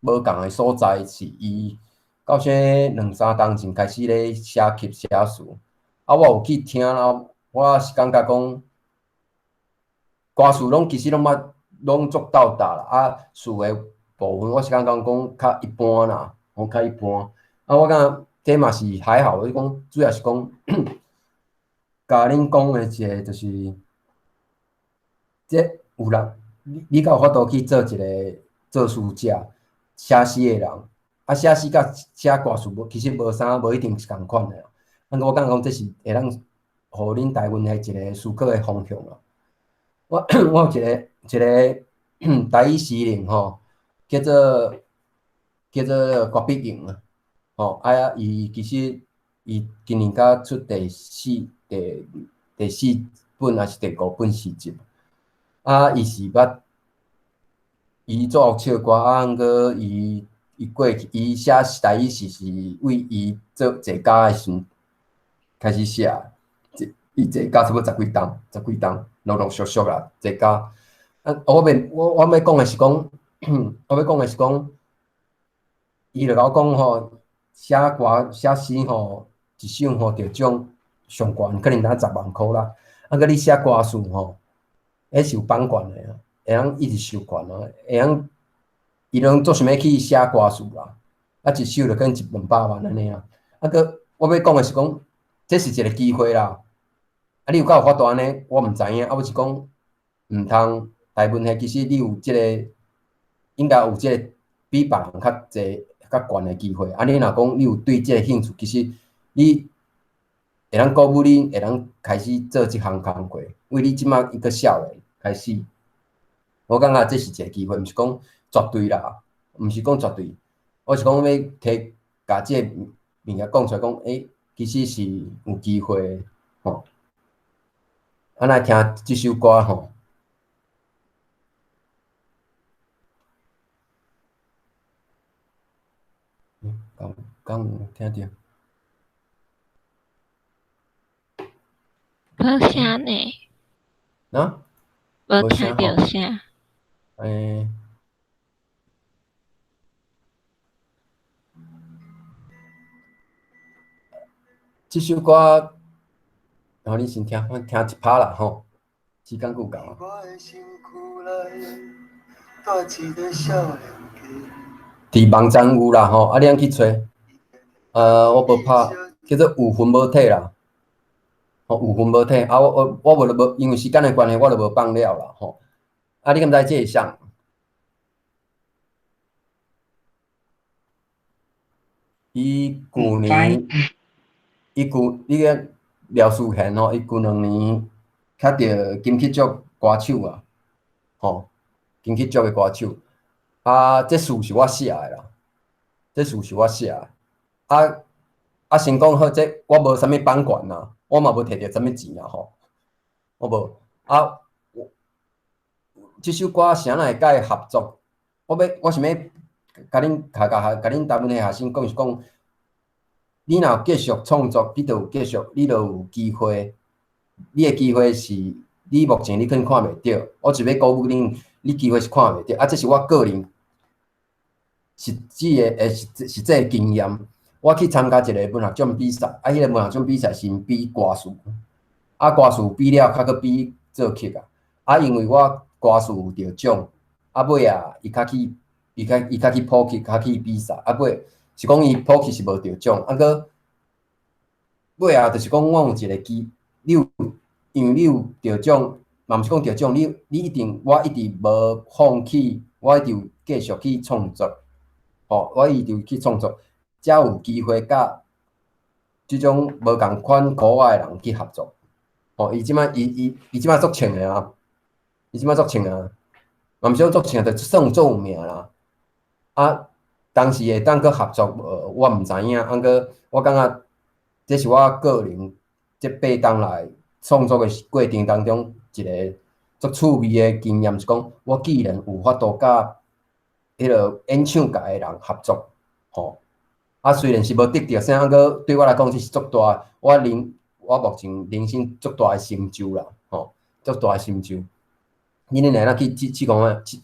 無仝的所在是，伊到這兩三冬前開始咧寫曲寫詞。啊，我有去聽啦，我是感覺講歌詞攏其實攏捌攏足到達啦，啊，詞的部分我是感覺講較一般啦，講較一般。啊，我感覺這嘛是還好，我講主要是講，共恁講的一個就是，這有人，你你敢有法度去做一個作詞者、寫詩的人？啊，寫詩佮寫歌詞無，其實無啥，無一定是仝款的。啊，我感覺講這是會當予恁台灣的一個思考的方向啦。我我有一個一個台語詩人吼，叫做叫做郭碧瑩啊，吼啊，伊其實伊今年才出第四第第四本抑是第五本詩集。啊，伊是捌伊做樂唱歌，啊，毋過伊伊過去伊寫台語詩是為伊做坐監的時陣開始寫，伊坐監差不多十幾冬，十幾冬，陸陸續續啦，坐監。啊，我欲我我欲講的是講，我欲講的是講，伊就共我講吼，寫歌寫詩吼，一首吼得獎上懸可能若十萬箍啦。啊，閣你寫歌詞吼，彼是有版權的啊，會曉一直授權啊，會曉伊攏足想欲去寫歌詞啦。啊，一首就可能一兩百萬按呢啊。啊，閣我欲講的是講，這是一個機會啦。啊，你有夠有法度按呢？我毋知影。啊，我是講，毋通台文系其實你有這個，應該有這個比別人較濟、較懸的機會。啊，你若講你有對這個興趣，其實你會當鼓舞你，會當開始做這項工課。為你這馬伊閣少年開始，我感覺這是一個機會，毋是講絕對啦，毋是講絕對。我是講欲提共這個物件講出來，講欸，其實是有機會吼。啊，來聽這首歌吼。敢敢有聽著？無聲呢？啊？無聽著聲。欸。這首歌，予恁先聽，我聽一拍啦吼，時間夠到。佇網站有啦吼，啊，你通去揣。我無拍，叫做有魂無體啦。吼，有魂無體，啊，我我我無無，因為時間的關係，我就無放了啦吼。啊，你敢知這是啥？伊舊年，伊舊，你個廖淑賢吼，伊舊兩年得著金曲獎歌手啊，吼，金曲獎的歌手。啊，這詞是我寫的啦，這詞是我寫的。啊啊，先講好，這我無啥物版權啊，我嘛無摕著啥物錢啊吼，我無。啊，我這首歌啥人會佮伊合作？我欲，我想欲共恁，共共共恁台灣的學生講是講，你若有繼續創作，你就有繼續，你就有機會。你的機會是，你目前你可能看袂著。我是欲鼓舞恁，你機會是看袂著。啊，這是我個人實際的，欸，實實際的經驗。我去參加一個文學獎比賽，啊，彼個文學獎比賽是比歌詞，啊，歌詞比了，較閣比作曲啊。啊，因為我歌詞有得獎，啊，尾啊，伊較去，伊較伊較去譜曲，較去比賽，啊，尾是講伊譜曲是無得獎，啊，閣尾啊，就是講我有一個機，你有，因為你有得獎，嘛毋是講得獎，你一定我一直無放棄，我一直有繼續去創作，吼，我一直有去創作，才有機會佮這種無仝款苦仔的人去合作。吼，伊這擺伊伊伊這擺足穿的啊，伊這擺足穿啊，嘛毋是講足穿，就算足有名啦。啊，當時會當閣合作無？我毋知影，啊毋過我感覺這是我個人這八冬來創作的過程當中一個足趣味的經驗，是講我既然有法度佮彼个演唱界的人合作，吼，啊雖然是無得著啥，毋過對我來講這是足大，我目前人生足大的成就啦，吼，足大的成就。恁來咱去試試講啊，去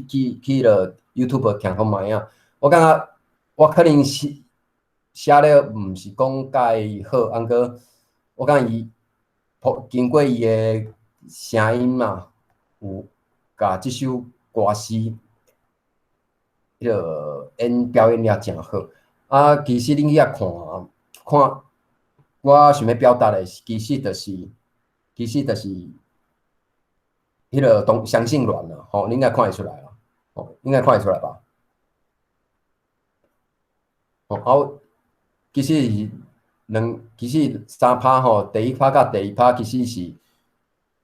去去落 YouTube 聽看覓仔，我感覺我可能是寫了毋是講介好，啊毋過我感覺伊經過伊的聲音嘛，有共這首歌詞，彼个演表演了誠好。啊，其實恁去遐看，看我想欲表達的，其實就是彼个同雙性戀啦，吼，恁應該看會出來啦，吼，應該看會出來吧？吼，啊，其實是兩，其實三拍吼，第一拍佮第二拍其實是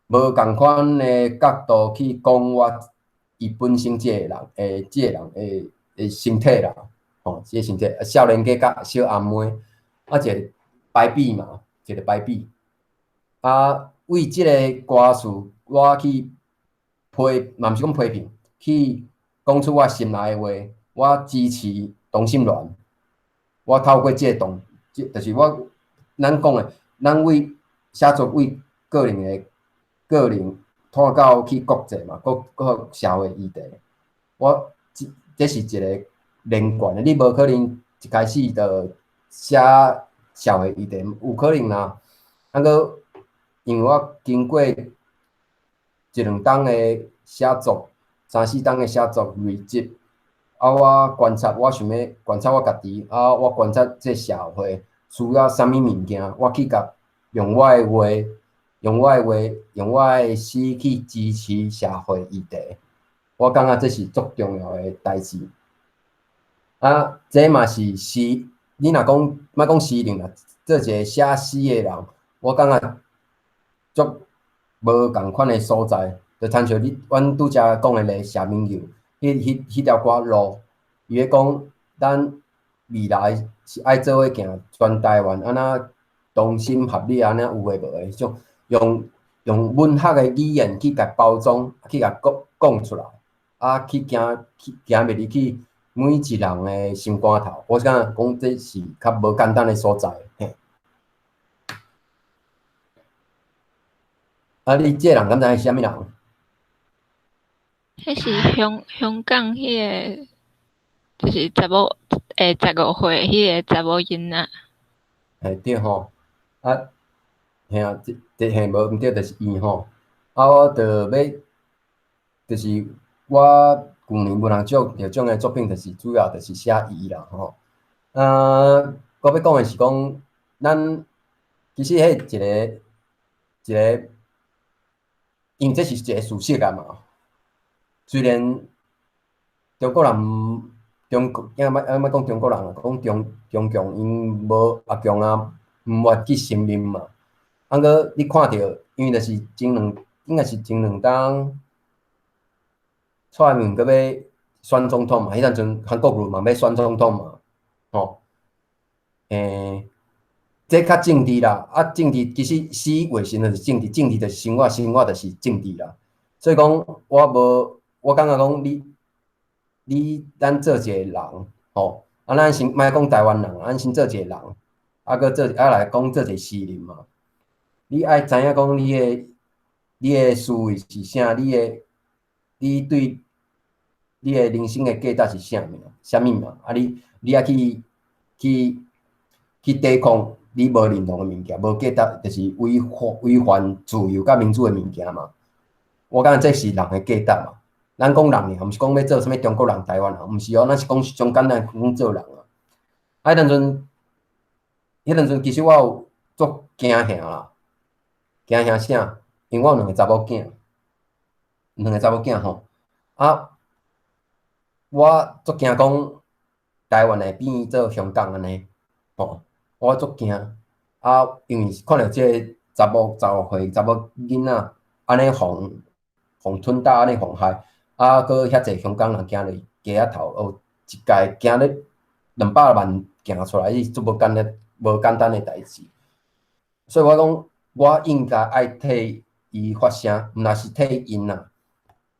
無仝款的角度去講我伊本身這個人，這個人的身體啦，吼，這個身體，啊，少年家佮小阿妹，啊，一個排比嘛，一個排比，啊，為這个歌詞，我去批，嘛毋是講批評，去講出我心內的話，我支持同性戀，我透過這個動，這就是我咱講的，咱為寫作為個人的個人拖到去國際嘛，國國社會議題，我這這是一個連貫的，你無可能一開始就寫社會議題，有可能啦。啊，閣因為我經過一兩冬的寫作，三四冬的寫作累積，啊，我觀察，我想欲觀察我家己，啊，我觀察這社會需要啥物物件，我去共用我的話，用我的話，用我的詩去支持社會議題，我感覺這是足重要的代誌。啊，這嘛是詩，你若講莫講詩人啦，做一個寫詩的人，我感覺足無仝款的所在，就親像你阮拄才講的咧謝明佑，彼條歌路，伊咧講咱未來是愛做伙行全台灣，按怎同心合力，按呢有的無的，彼種用文學的語言去共包裝，去共講講出來，啊，去行去行入去每一人的心肝頭，我感覺講這是較無簡單的所在。嘿。啊，你這个人敢知是啥物人？彼是香港彼个，就是查某，15歲彼个查某囡仔。嘿，對吼，啊，嘿啊，這嘿無毋對，就是伊吼。啊，我就欲，就是我舊年文學獎得獎的作品，就是主要就是寫伊啦吼。啊，我欲講的是講，咱其實彼一个一个，因為這是一個事實啊嘛。雖然中國人，中國，抑莫講中國人啦，講中共𪜶無阿共啊，毋願去承認嘛。啊，毋過你看著，因為就是前兩，應該是前兩冬，蔡英文閣欲選總統嘛，彼當陣韓國瑜嘛欲選總統嘛，吼，這較政治啦，啊，政治其實詩畫神就是政治，政治就是生活，生活就是政治啦。所以講，我無，我感覺講你，你咱做一個人，吼，啊，咱先莫講台灣人，咱先做一個人，啊，閣做啊來講做一個詩人嘛。你愛知影講你的思維是啥，你對你的人生的價值是啥物，啥物嘛？啊你，你愛去抵抗你無認同的物件，無價值，就是違反自由佮民主的物件嘛。我感覺這是人的價值嘛。咱講人爾，毋是講欲做啥物中國人、台灣人，毋是哦，咱是講上簡單講做人啊。啊，彼當陣其實我有足驚嚇啦，驚嚇啥？因為我有兩個查某囝。兩个查某囝吼。啊，我足驚講台灣會變做香港按呢，吼，我足驚。啊，因為看著這个查某15歲查某囡仔按呢予予吞打，按呢予害，啊，閣遐濟香港人行落街仔頭，哦，一屆行咧200萬行出來，伊足無簡單無簡單的代誌。所以我講，我應該愛替伊發聲，毋若是替𪜶啦，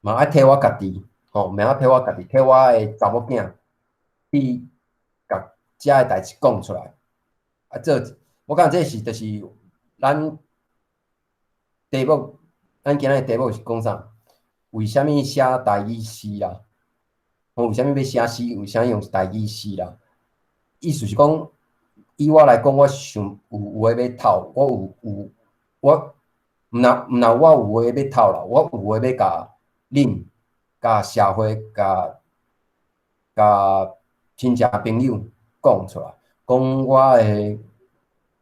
嘛愛替我家己，吼，嘛愛替我家己，替我的查某囝去共遮的代誌講出來。啊，這我感覺這是就是咱題目，咱今仔日題目是講啥？為啥物寫台語詩啦？吼，為啥物欲寫詩？為啥物用台語詩啦？意思是講，以我來講，我想有有話欲透，我有有我毋若毋若我有話欲透啦，我有話欲共恁、共社會、共共親戚朋友講出來，講我的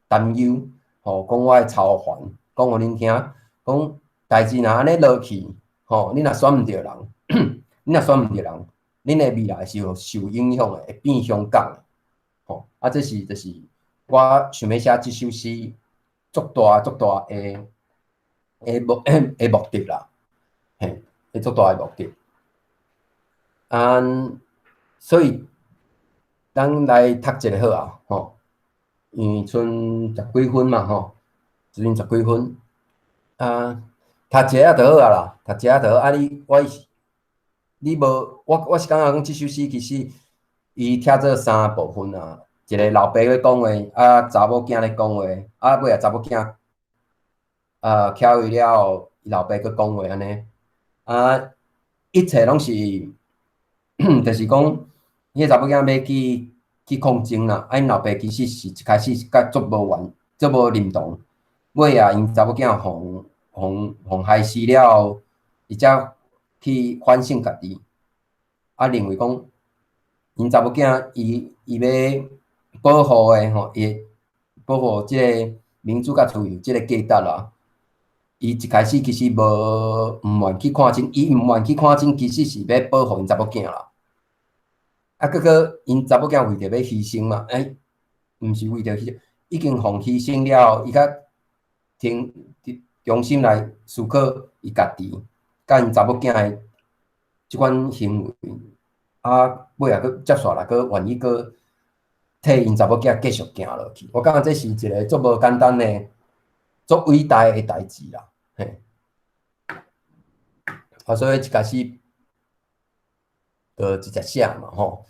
擔憂，吼，講我的愁煩，講予恁聽，講代誌若按呢落去，吼，恁若選毋著人，恁若選毋著人，恁的未來是會受影響的，會變香港的，吼，啊，這是就是我想欲寫這首詩足大足大的的目的目的啦，嘿，足大的目的。啊，所以咱來讀一下好啊，吼，因為賰十幾分嘛，吼，賰十幾分，啊，讀一下就好啊啦，讀一下就好。啊，你我你無我我是感覺講這首詩其實伊拆做三部分啊，一个老爸咧講話，啊，查某囝咧講話，啊，尾仔查某囝啊，徛位了後，伊老爸閣講話按呢，啊，一切攏是，就是講，彼个查某囝欲去去抗爭啦，啊，𪜶老爸其實是一開始是佮足無願，足無認同，尾仔𪜶查某囝予予予害死了後，伊才去反省家己，啊，認為講，𪜶查某囝伊伊欲保護的吼，伊保護這个民主佮自由這个價值啦。伊一開始其實無毋願去看診，伊毋願去看診，其實是欲保護𪜶查某囝啦。啊，閣閣𪜶查某囝為著欲犧牲嘛，欸，毋是為著犧牲，已經予犧牲了後，伊才停重新來思考伊家己，佮𪜶查某囝的這款行為，啊，尾仔閣接煞來閣願意閣替𪜶查某囝繼續行落去。我感覺這是一个足無簡單的、足偉大的代誌啦。嘿，啊，所以一開始就直接寫嘛，吼，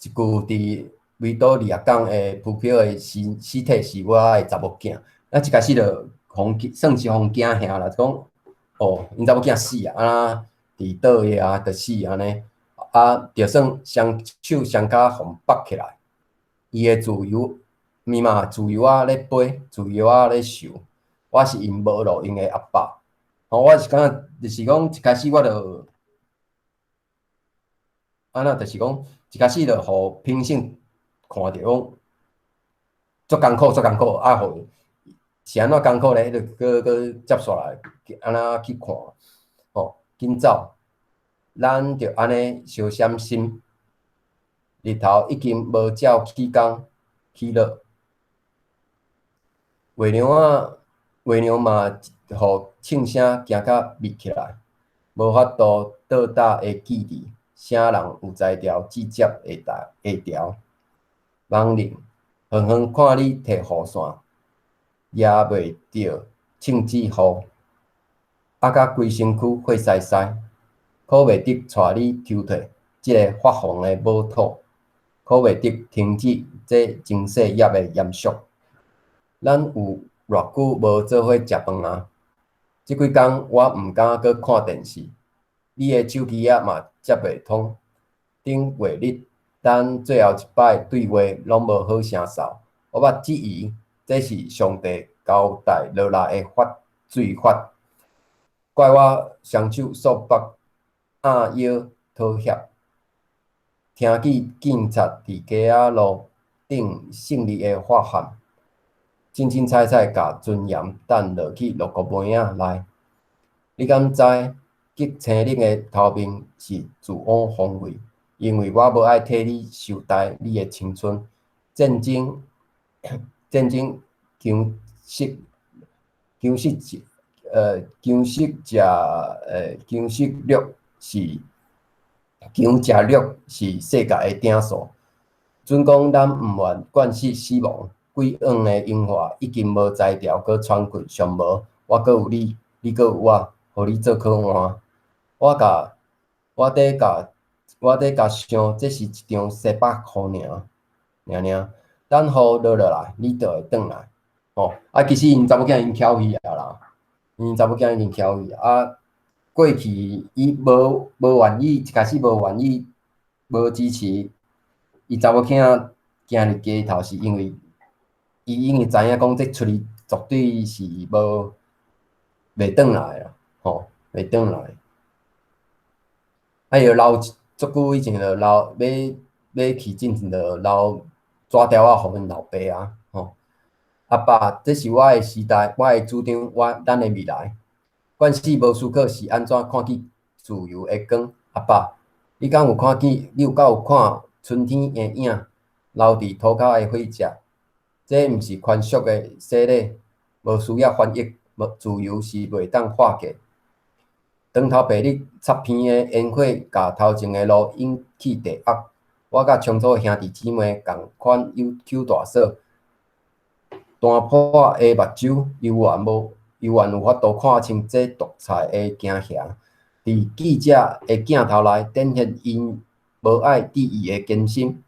一具佇維多利亞港的浮漂的屍屍體是我的查某囝，啊，一開始就予算是予驚嚇啦，就講哦，𪜶查某囝死啊，啊，佇倒位啊，就死按呢，啊，就算雙手雙跤予縛起來，伊的自由，伊嘛自由仔咧飛，自由仔咧受。我是𪜶無路用的阿爸，吼，我是感覺就是講一開始我就，按怎就是講一開始就予評審看著講，足艱苦足艱苦，啊，予是按怎艱苦咧？就閣閣接煞來按怎去看，吼，緊走，咱就按呢相閃心，日頭已經無照起工起落，月娘仔。月娘嘛，予銃聲驚甲密起來，無法度倒搭的記憶，啥人有才調直接會台會調？網鄰，遠遠看你提雨傘，攑袂著銃子雨，壓甲規身軀血絲絲，可袂得帶你抽退這个發黃的母土，可袂得停止這精細業的嚴肅。咱有偌久無做伙食飯啊？這幾工我毋敢閣看電視，你的手機仔嘛接袂通。頂月日，咱最後一擺對話攏無好聲數。我捌質疑，這是上帝交代落來的法罪罰，怪我雙手束縛按腰妥協。聽見警察佇街仔路頂勝利的喝喊。凊凊彩彩共尊嚴擲落去落國門仔內，你敢知？極清冷的頭面是自我防衛，因為我無愛替你受代你的青春。戰爭，戰爭，強食，強食者，強食者，強食力是強食力是世界的定數。準講咱毋願慣勢死亡，鬼黃的櫻花已經無才調閣喘氣，上無我閣有你，你閣有我，予你做靠岸。我共我佇共我佇共想，這是一場西北雨爾爾爾，等雨落落來，你就會轉來。吼，啊，其實𪜶查某囝已經翹去啊啦，𪜶查某囝已經翹去啊。過去伊無願意，一開始無願意，無支持伊查某囝行入街頭，是因為伊已經知影講，這出去絕對是無袂轉來啦，吼，袂轉來。啊，伊就留足久以前就留欲去進前就留紙條仔予𪜶老爸啊，吼。阿爸，這是我的時代，我的主張，我咱的未來。慣勢無思考是按怎看見自由的光？阿爸，你敢有看見？你有敢有看春天的影留佇塗跤的血跡？這毋是寬恕的洗禮，無需要翻譯，無自由是袂當劃過。長頭白日插鼻的煙火，共頭前的路引去地獄。我佮充祖的兄弟姊妹仝款有邱大嫂，彈破的目睭，猶原無猶原有法度看清這獨裁的驚嚇。佇記者的鏡頭內展現𪜶無愛質疑的堅心。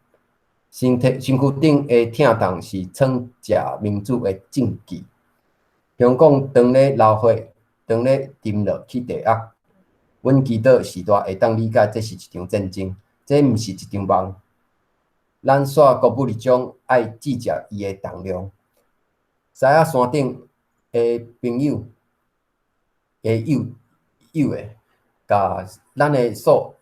身體身軀頂的疼痛是創食民主的證據。香港當咧流血，當咧沉落去地獄。阮祈禱時代會當理解，這是一場戰爭，這毋是一場夢。咱煞閣不離將愛拒絕伊的重量。獅仔山頂的朋友的友友的，共咱的訴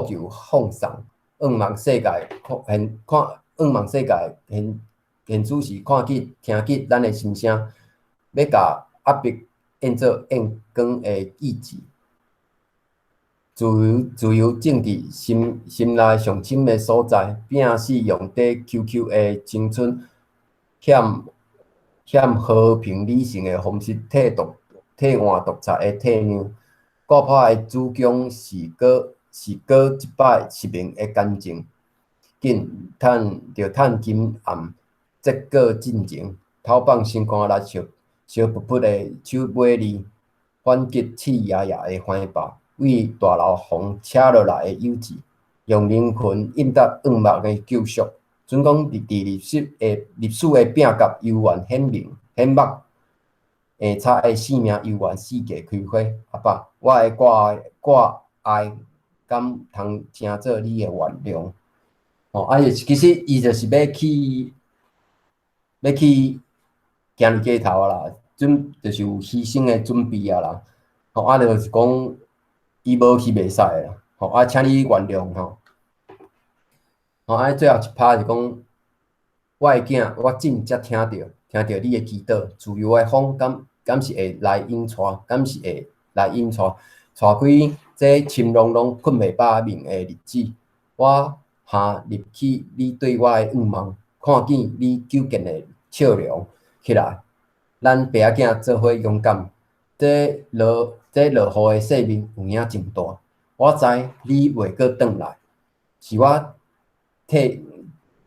求放送，願望世界看現看願望世界現現此時看見聽見咱的心聲，欲共壓迫變做變光的意志。自由自由政治心心內上深的所在，拼死用短 QQ 的青春，欠欠和平理性的方式替獨替換獨裁的體諒。割破的子宮是閣是閣一擺失明的乾淨，緊趁著趁金暗這個進前，偷放心肝力燒燒噗噗的手尾字，反擊刺牙牙的懷抱。為大樓房扯落來的幼稚，用靈魂應答願望的救贖。準講佇佇歷史的歷史的餅角猶原顯明顯目，下插的性命猶原四界開花。阿爸，我的掛掛愛敢通成做你的原諒？吼，啊，伊其實伊就是欲去欲去行入街頭啊啦，準就是有犧牲的準備啊啦。吼，啊，就是講。伊無去袂使啦，吼啊，請你原諒吼。吼啊，最後一拍是講，我的囝，我正才聽著，聽著你的祈禱，自由的風敢敢是會來引帶，敢是會來引帶，帶開這深櫳櫳睏袂飽眠的日子。我下入去你對我的願望，看見你糾結的笑容起來，咱爸仔囝做伙勇敢。這落這落雨的世面有影真大，我知你袂閣轉來，是我退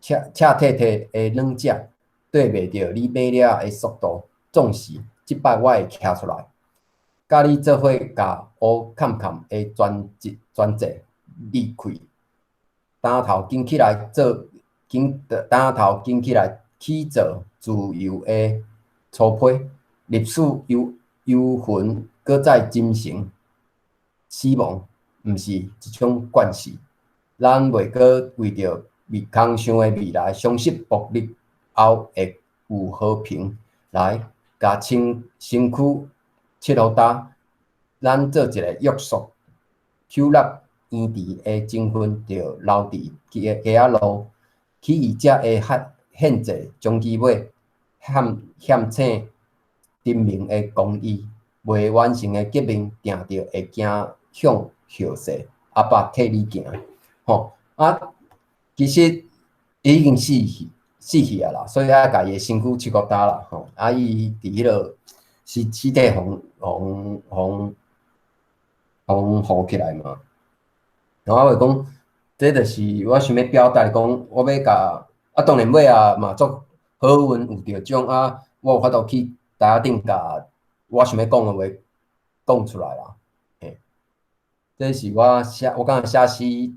赤赤退退的軟隻，對袂著你馬掠的速度，總是這擺我會徛出來，佮你做伙共烏坎坎的專制專制離開，擔頭緊起來做緊擔頭緊起來去做自由的粗批，歷史猶幽魂閣再真誠，死亡毋是一種慣勢。咱袂閣為著未空想的未來，相信暴力後會有和平來，共身身軀七予焦，咱做一个約束，手納嬰兒的情分，就留佇街街仔路，起義者的獻祭終其尾，欠欠請人民的公義，未完成的革命，定著會驚向後世，阿爸替你行，吼啊，其實伊已經死去死去啊啦，所以愛共伊的身軀七五擔啦，吼啊伊佇彼個屍屍體予予予予扶起來嘛。然後我會講，這就是我想欲表達講，我欲共啊，當然尾仔嘛足好運有得獎啊，我有法度去台仔頂共我想欲講的話講出來啦。嘿，這是我寫，我感覺寫詩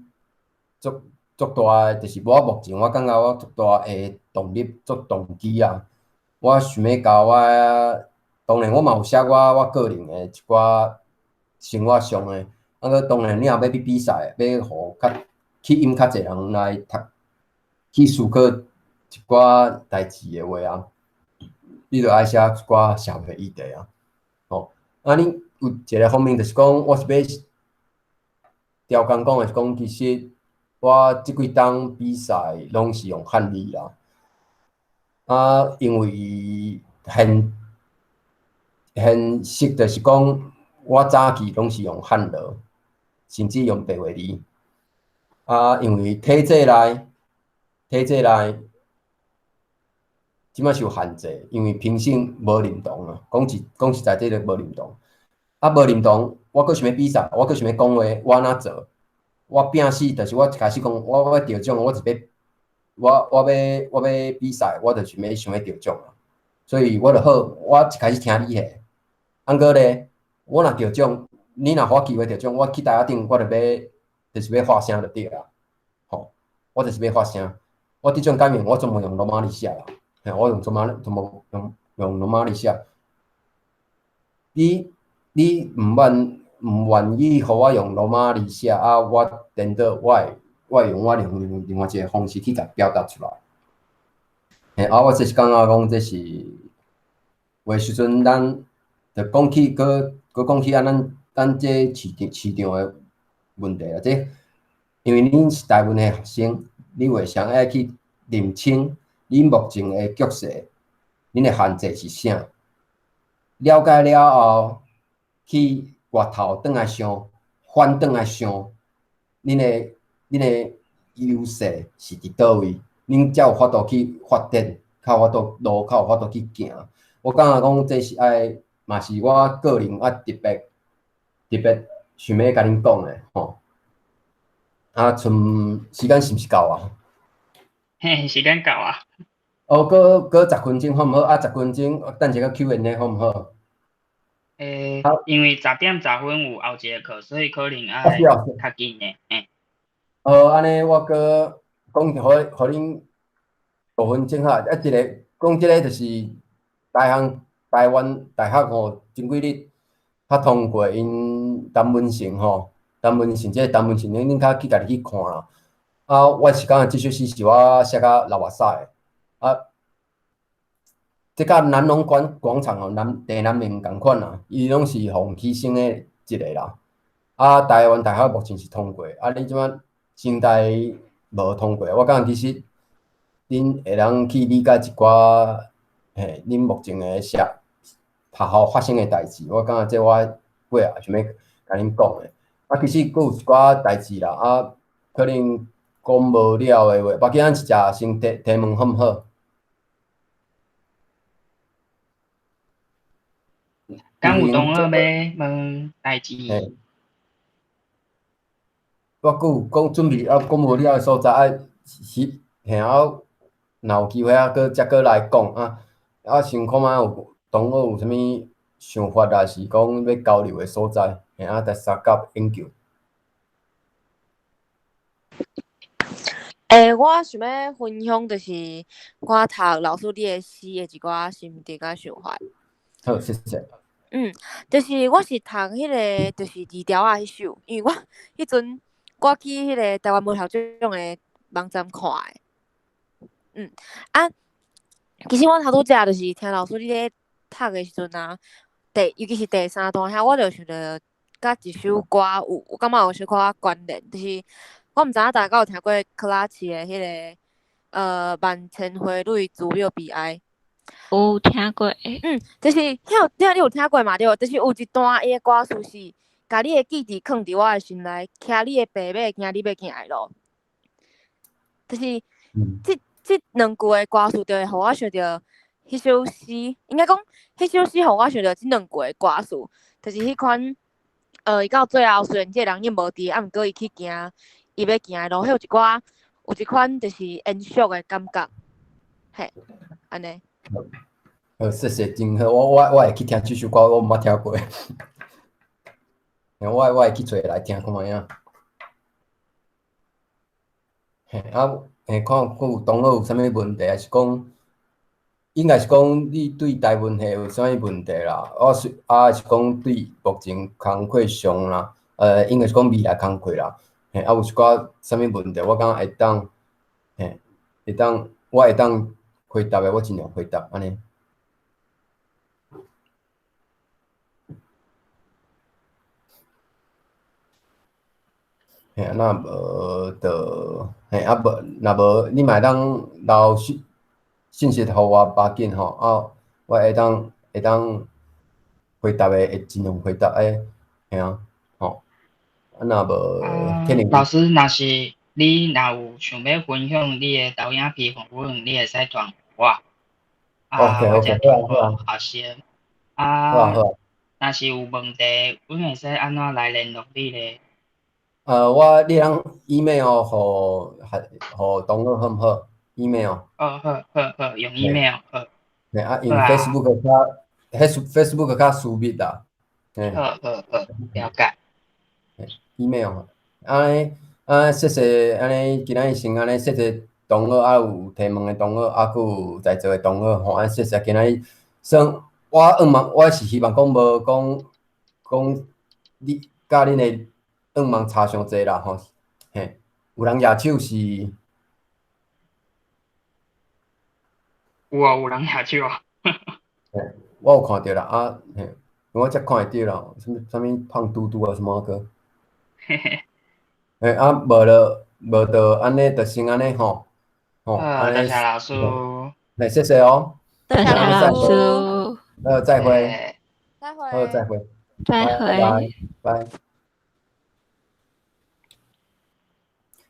足足大的，就是我目前我感覺我足大的動力，足動機啊。我想欲共我，當然我嘛有寫我我個人的一寡生活上的，啊，閣當然你若欲去比賽，欲予較吸引較濟人來讀，去思考一寡代誌的話啊，你著愛寫一寡社會議題啊，吼。啊，你有一個方面就是講，我是欲刁工講的是講，其實我這幾冬比賽攏是用漢語啦。啊，因為現現實就是講，我早期攏是用漢羅，甚至用白話字。啊，因為體制內，體制內，這擺是有限制，因為評審無認同啊。講實講實在，這個無認同。啊，無認同，我閣想欲比賽，我閣想欲講話，我按怎做？我拼死，就是我一開始講，我我得獎，我就欲，我我欲我欲比賽，我就是欲想欲得獎啊。所以我就好，我一開始聽你的。啊，毋過咧，我若得獎，你若予我機會得獎，我去台仔頂，我就欲，就是欲發聲就對啊。吼，我就是欲發聲。我得獎感言，我全部用羅馬字寫啦。嘿，我用全部全部用用羅馬字寫。你你毋願毋願意予我用羅馬字寫啊？我顛倒，我會我會用我另另外一個方式去共表達出來。嘿，啊，我這是感覺講，這是有的時陣，咱就講起，閣閣講起啊，咱咱這市場市場的問題啊，這因為恁是台灣的學生，你會想愛去認清恁目前的局勢，恁的限制是啥？了解了後，去回頭轉來想，反轉來想，恁的恁的優勢是佇佗位，恁才有法度去發展，較有法度路，較有法度去行。我感覺講這是愛，嘛是我個人愛特別特別想欲共恁講的吼。啊，賰時間是毋是夠啊？嘿，時間夠啊。哦，閣閣10分鐘好毋好？啊，十分鐘，等一下 Q&A 好毋好？欸，因為10點10分有後一個課，所以可能愛較緊的，嘿。好，按呢我閣講，予予恁5分鐘哈。啊，一個講這個就是台灣台灣大學吼，前幾日較通過𪜶陳文成吼，陳文成這個陳文成，恁恁較去家己去看啦。啊，我是感覺這首詩是我寫甲流目屎的。啊，這佮南農廣廣場吼，南鄭南寧仝款啦，伊攏是予犧牲的一個啦。啊，台灣大學目前是通過，啊，你這擺清大無通過，我感覺其實恁會當去理解一寡，嘿，恁目前的社學校發生的代誌，我感覺這我過後想欲共恁講的。啊，其實閣有一寡代誌啦，啊，可能講無了的話，無緊咱一隻先提提問好毋好？敢有同學欲問代誌？我閣有講準備啊，講無了的所在，啊是嘿啊，若有機會啊，閣才閣來講啊。啊，想看覓有同學有啥物想法，抑是講欲交流的所在，嘿啊，來相佮研究。欸，我想欲分享，就是我讀老師你的詩的一寡心得佮想法。好，謝謝。嗯，就是我是讀彼個，就是二條仔彼首，因為我彼陣我去彼個台灣文學獎的網站看的。嗯，啊，其實我頭拄則就是聽老師你咧讀的時陣啊，第尤其是第三段遐，我就想著佮一首歌有，我感覺有小可關聯，就是我毋知影大家有聽過珂拉琪的彼個萬千花蕊慈母悲哀。有聽過。嗯，就是遐有，你有聽過嘛？對，就是有一段伊的歌詞是，共你的記憶囥佇我的心內，騎你的白馬，行你欲行的路。就是這兩句的歌詞，就會予我想著彼首詩，應該講彼首詩予我想著這兩句的歌詞，就是彼款，伊到最後雖然這个人已經無佇，啊，毋過伊去行伊欲行的路，彼有一寡有一款就是延續的感覺，嘿，按呢。好，謝謝，真好，我會去聽這首歌，我毋捌聽過。我會去揣來聽看覓仔。嘿，啊，嘿，看閣有同學有啥物問題，還是講，應該是講你對台文系有啥物問題啦？我是啊，還是講對目前工課上啦，應該是講未來工課啦。嘿，啊，有一寡啥物問題，我感覺會當，嘿，會當，我會當回答的，我盡量回答，按呢。嘿，若無就，嘿，啊無，若無，你嘛會當留信息予我，無要緊吼，啊，我會當回答的，會盡量回答的，嘿啊，吼，啊若無，老師，若是你若有想欲分享你的投影片予阮，你會使傳予我，啊，我才傳予學生。啊，若是有問題，阮會使按怎來聯絡你咧？我你通 email 予同學好毋好？email。哦，好好好，用 email 好。嘿，啊，用 Facebook 較，Facebook 較私密啦。嘿。好好好，了解。 email，按呢，啊，謝謝，按呢，今仔日先按呢，謝謝同學，啊有提問的同學，啊，閣有在座的同學，吼，啊，謝謝今仔日，算我願望，我是希望講無講講你佮恁的願望差傷濟啦，吼，嘿，有人舉手是？有啊，有人舉手啊。嘿，我有看著啦，啊，嘿，我才看會著啦，啥物啥物胖嘟嘟啊，啥物哥？嘿嘿。嘿，啊，無就無就按呢，就先按呢吼，吼，好，多謝老師。嘿，謝謝哦。多謝老師。好，再會。再會。好，再會。再會。拜拜。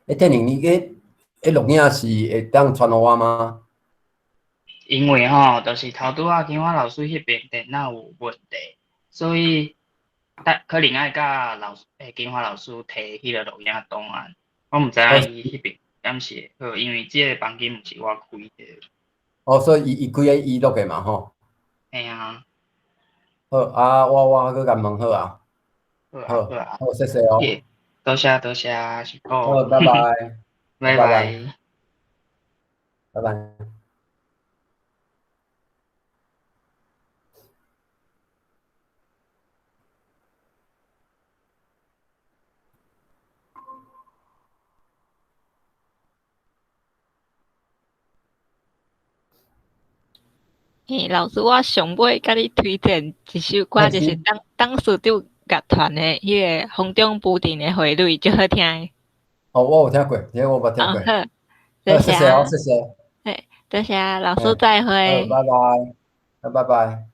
欸，天寧，你彼錄影是會當傳予我嗎？因為吼，就是頭拄仔金華老師彼邊電腦有問題，所以可能愛佮老師金華老師提彼个錄影檔案。我毋知影伊彼邊敢是會好，因為這個房間毋是我開的。哦，所以伊開的伊錄的嘛吼。嘿啊。好，啊，我閣共問好啊。好啊，好啊。好，謝謝哦。多謝多謝，辛苦。好，拜拜。拜拜。拜拜。嘿，老師，我上尾共你推薦一首歌，就是董事長樂團的彼个《風中浮沉的花蕊》，足好聽的。哦，我有聽過，這個我捌聽過。好，多謝謝哦，謝謝。嘿，多謝老師，再會。好，拜拜。拜拜。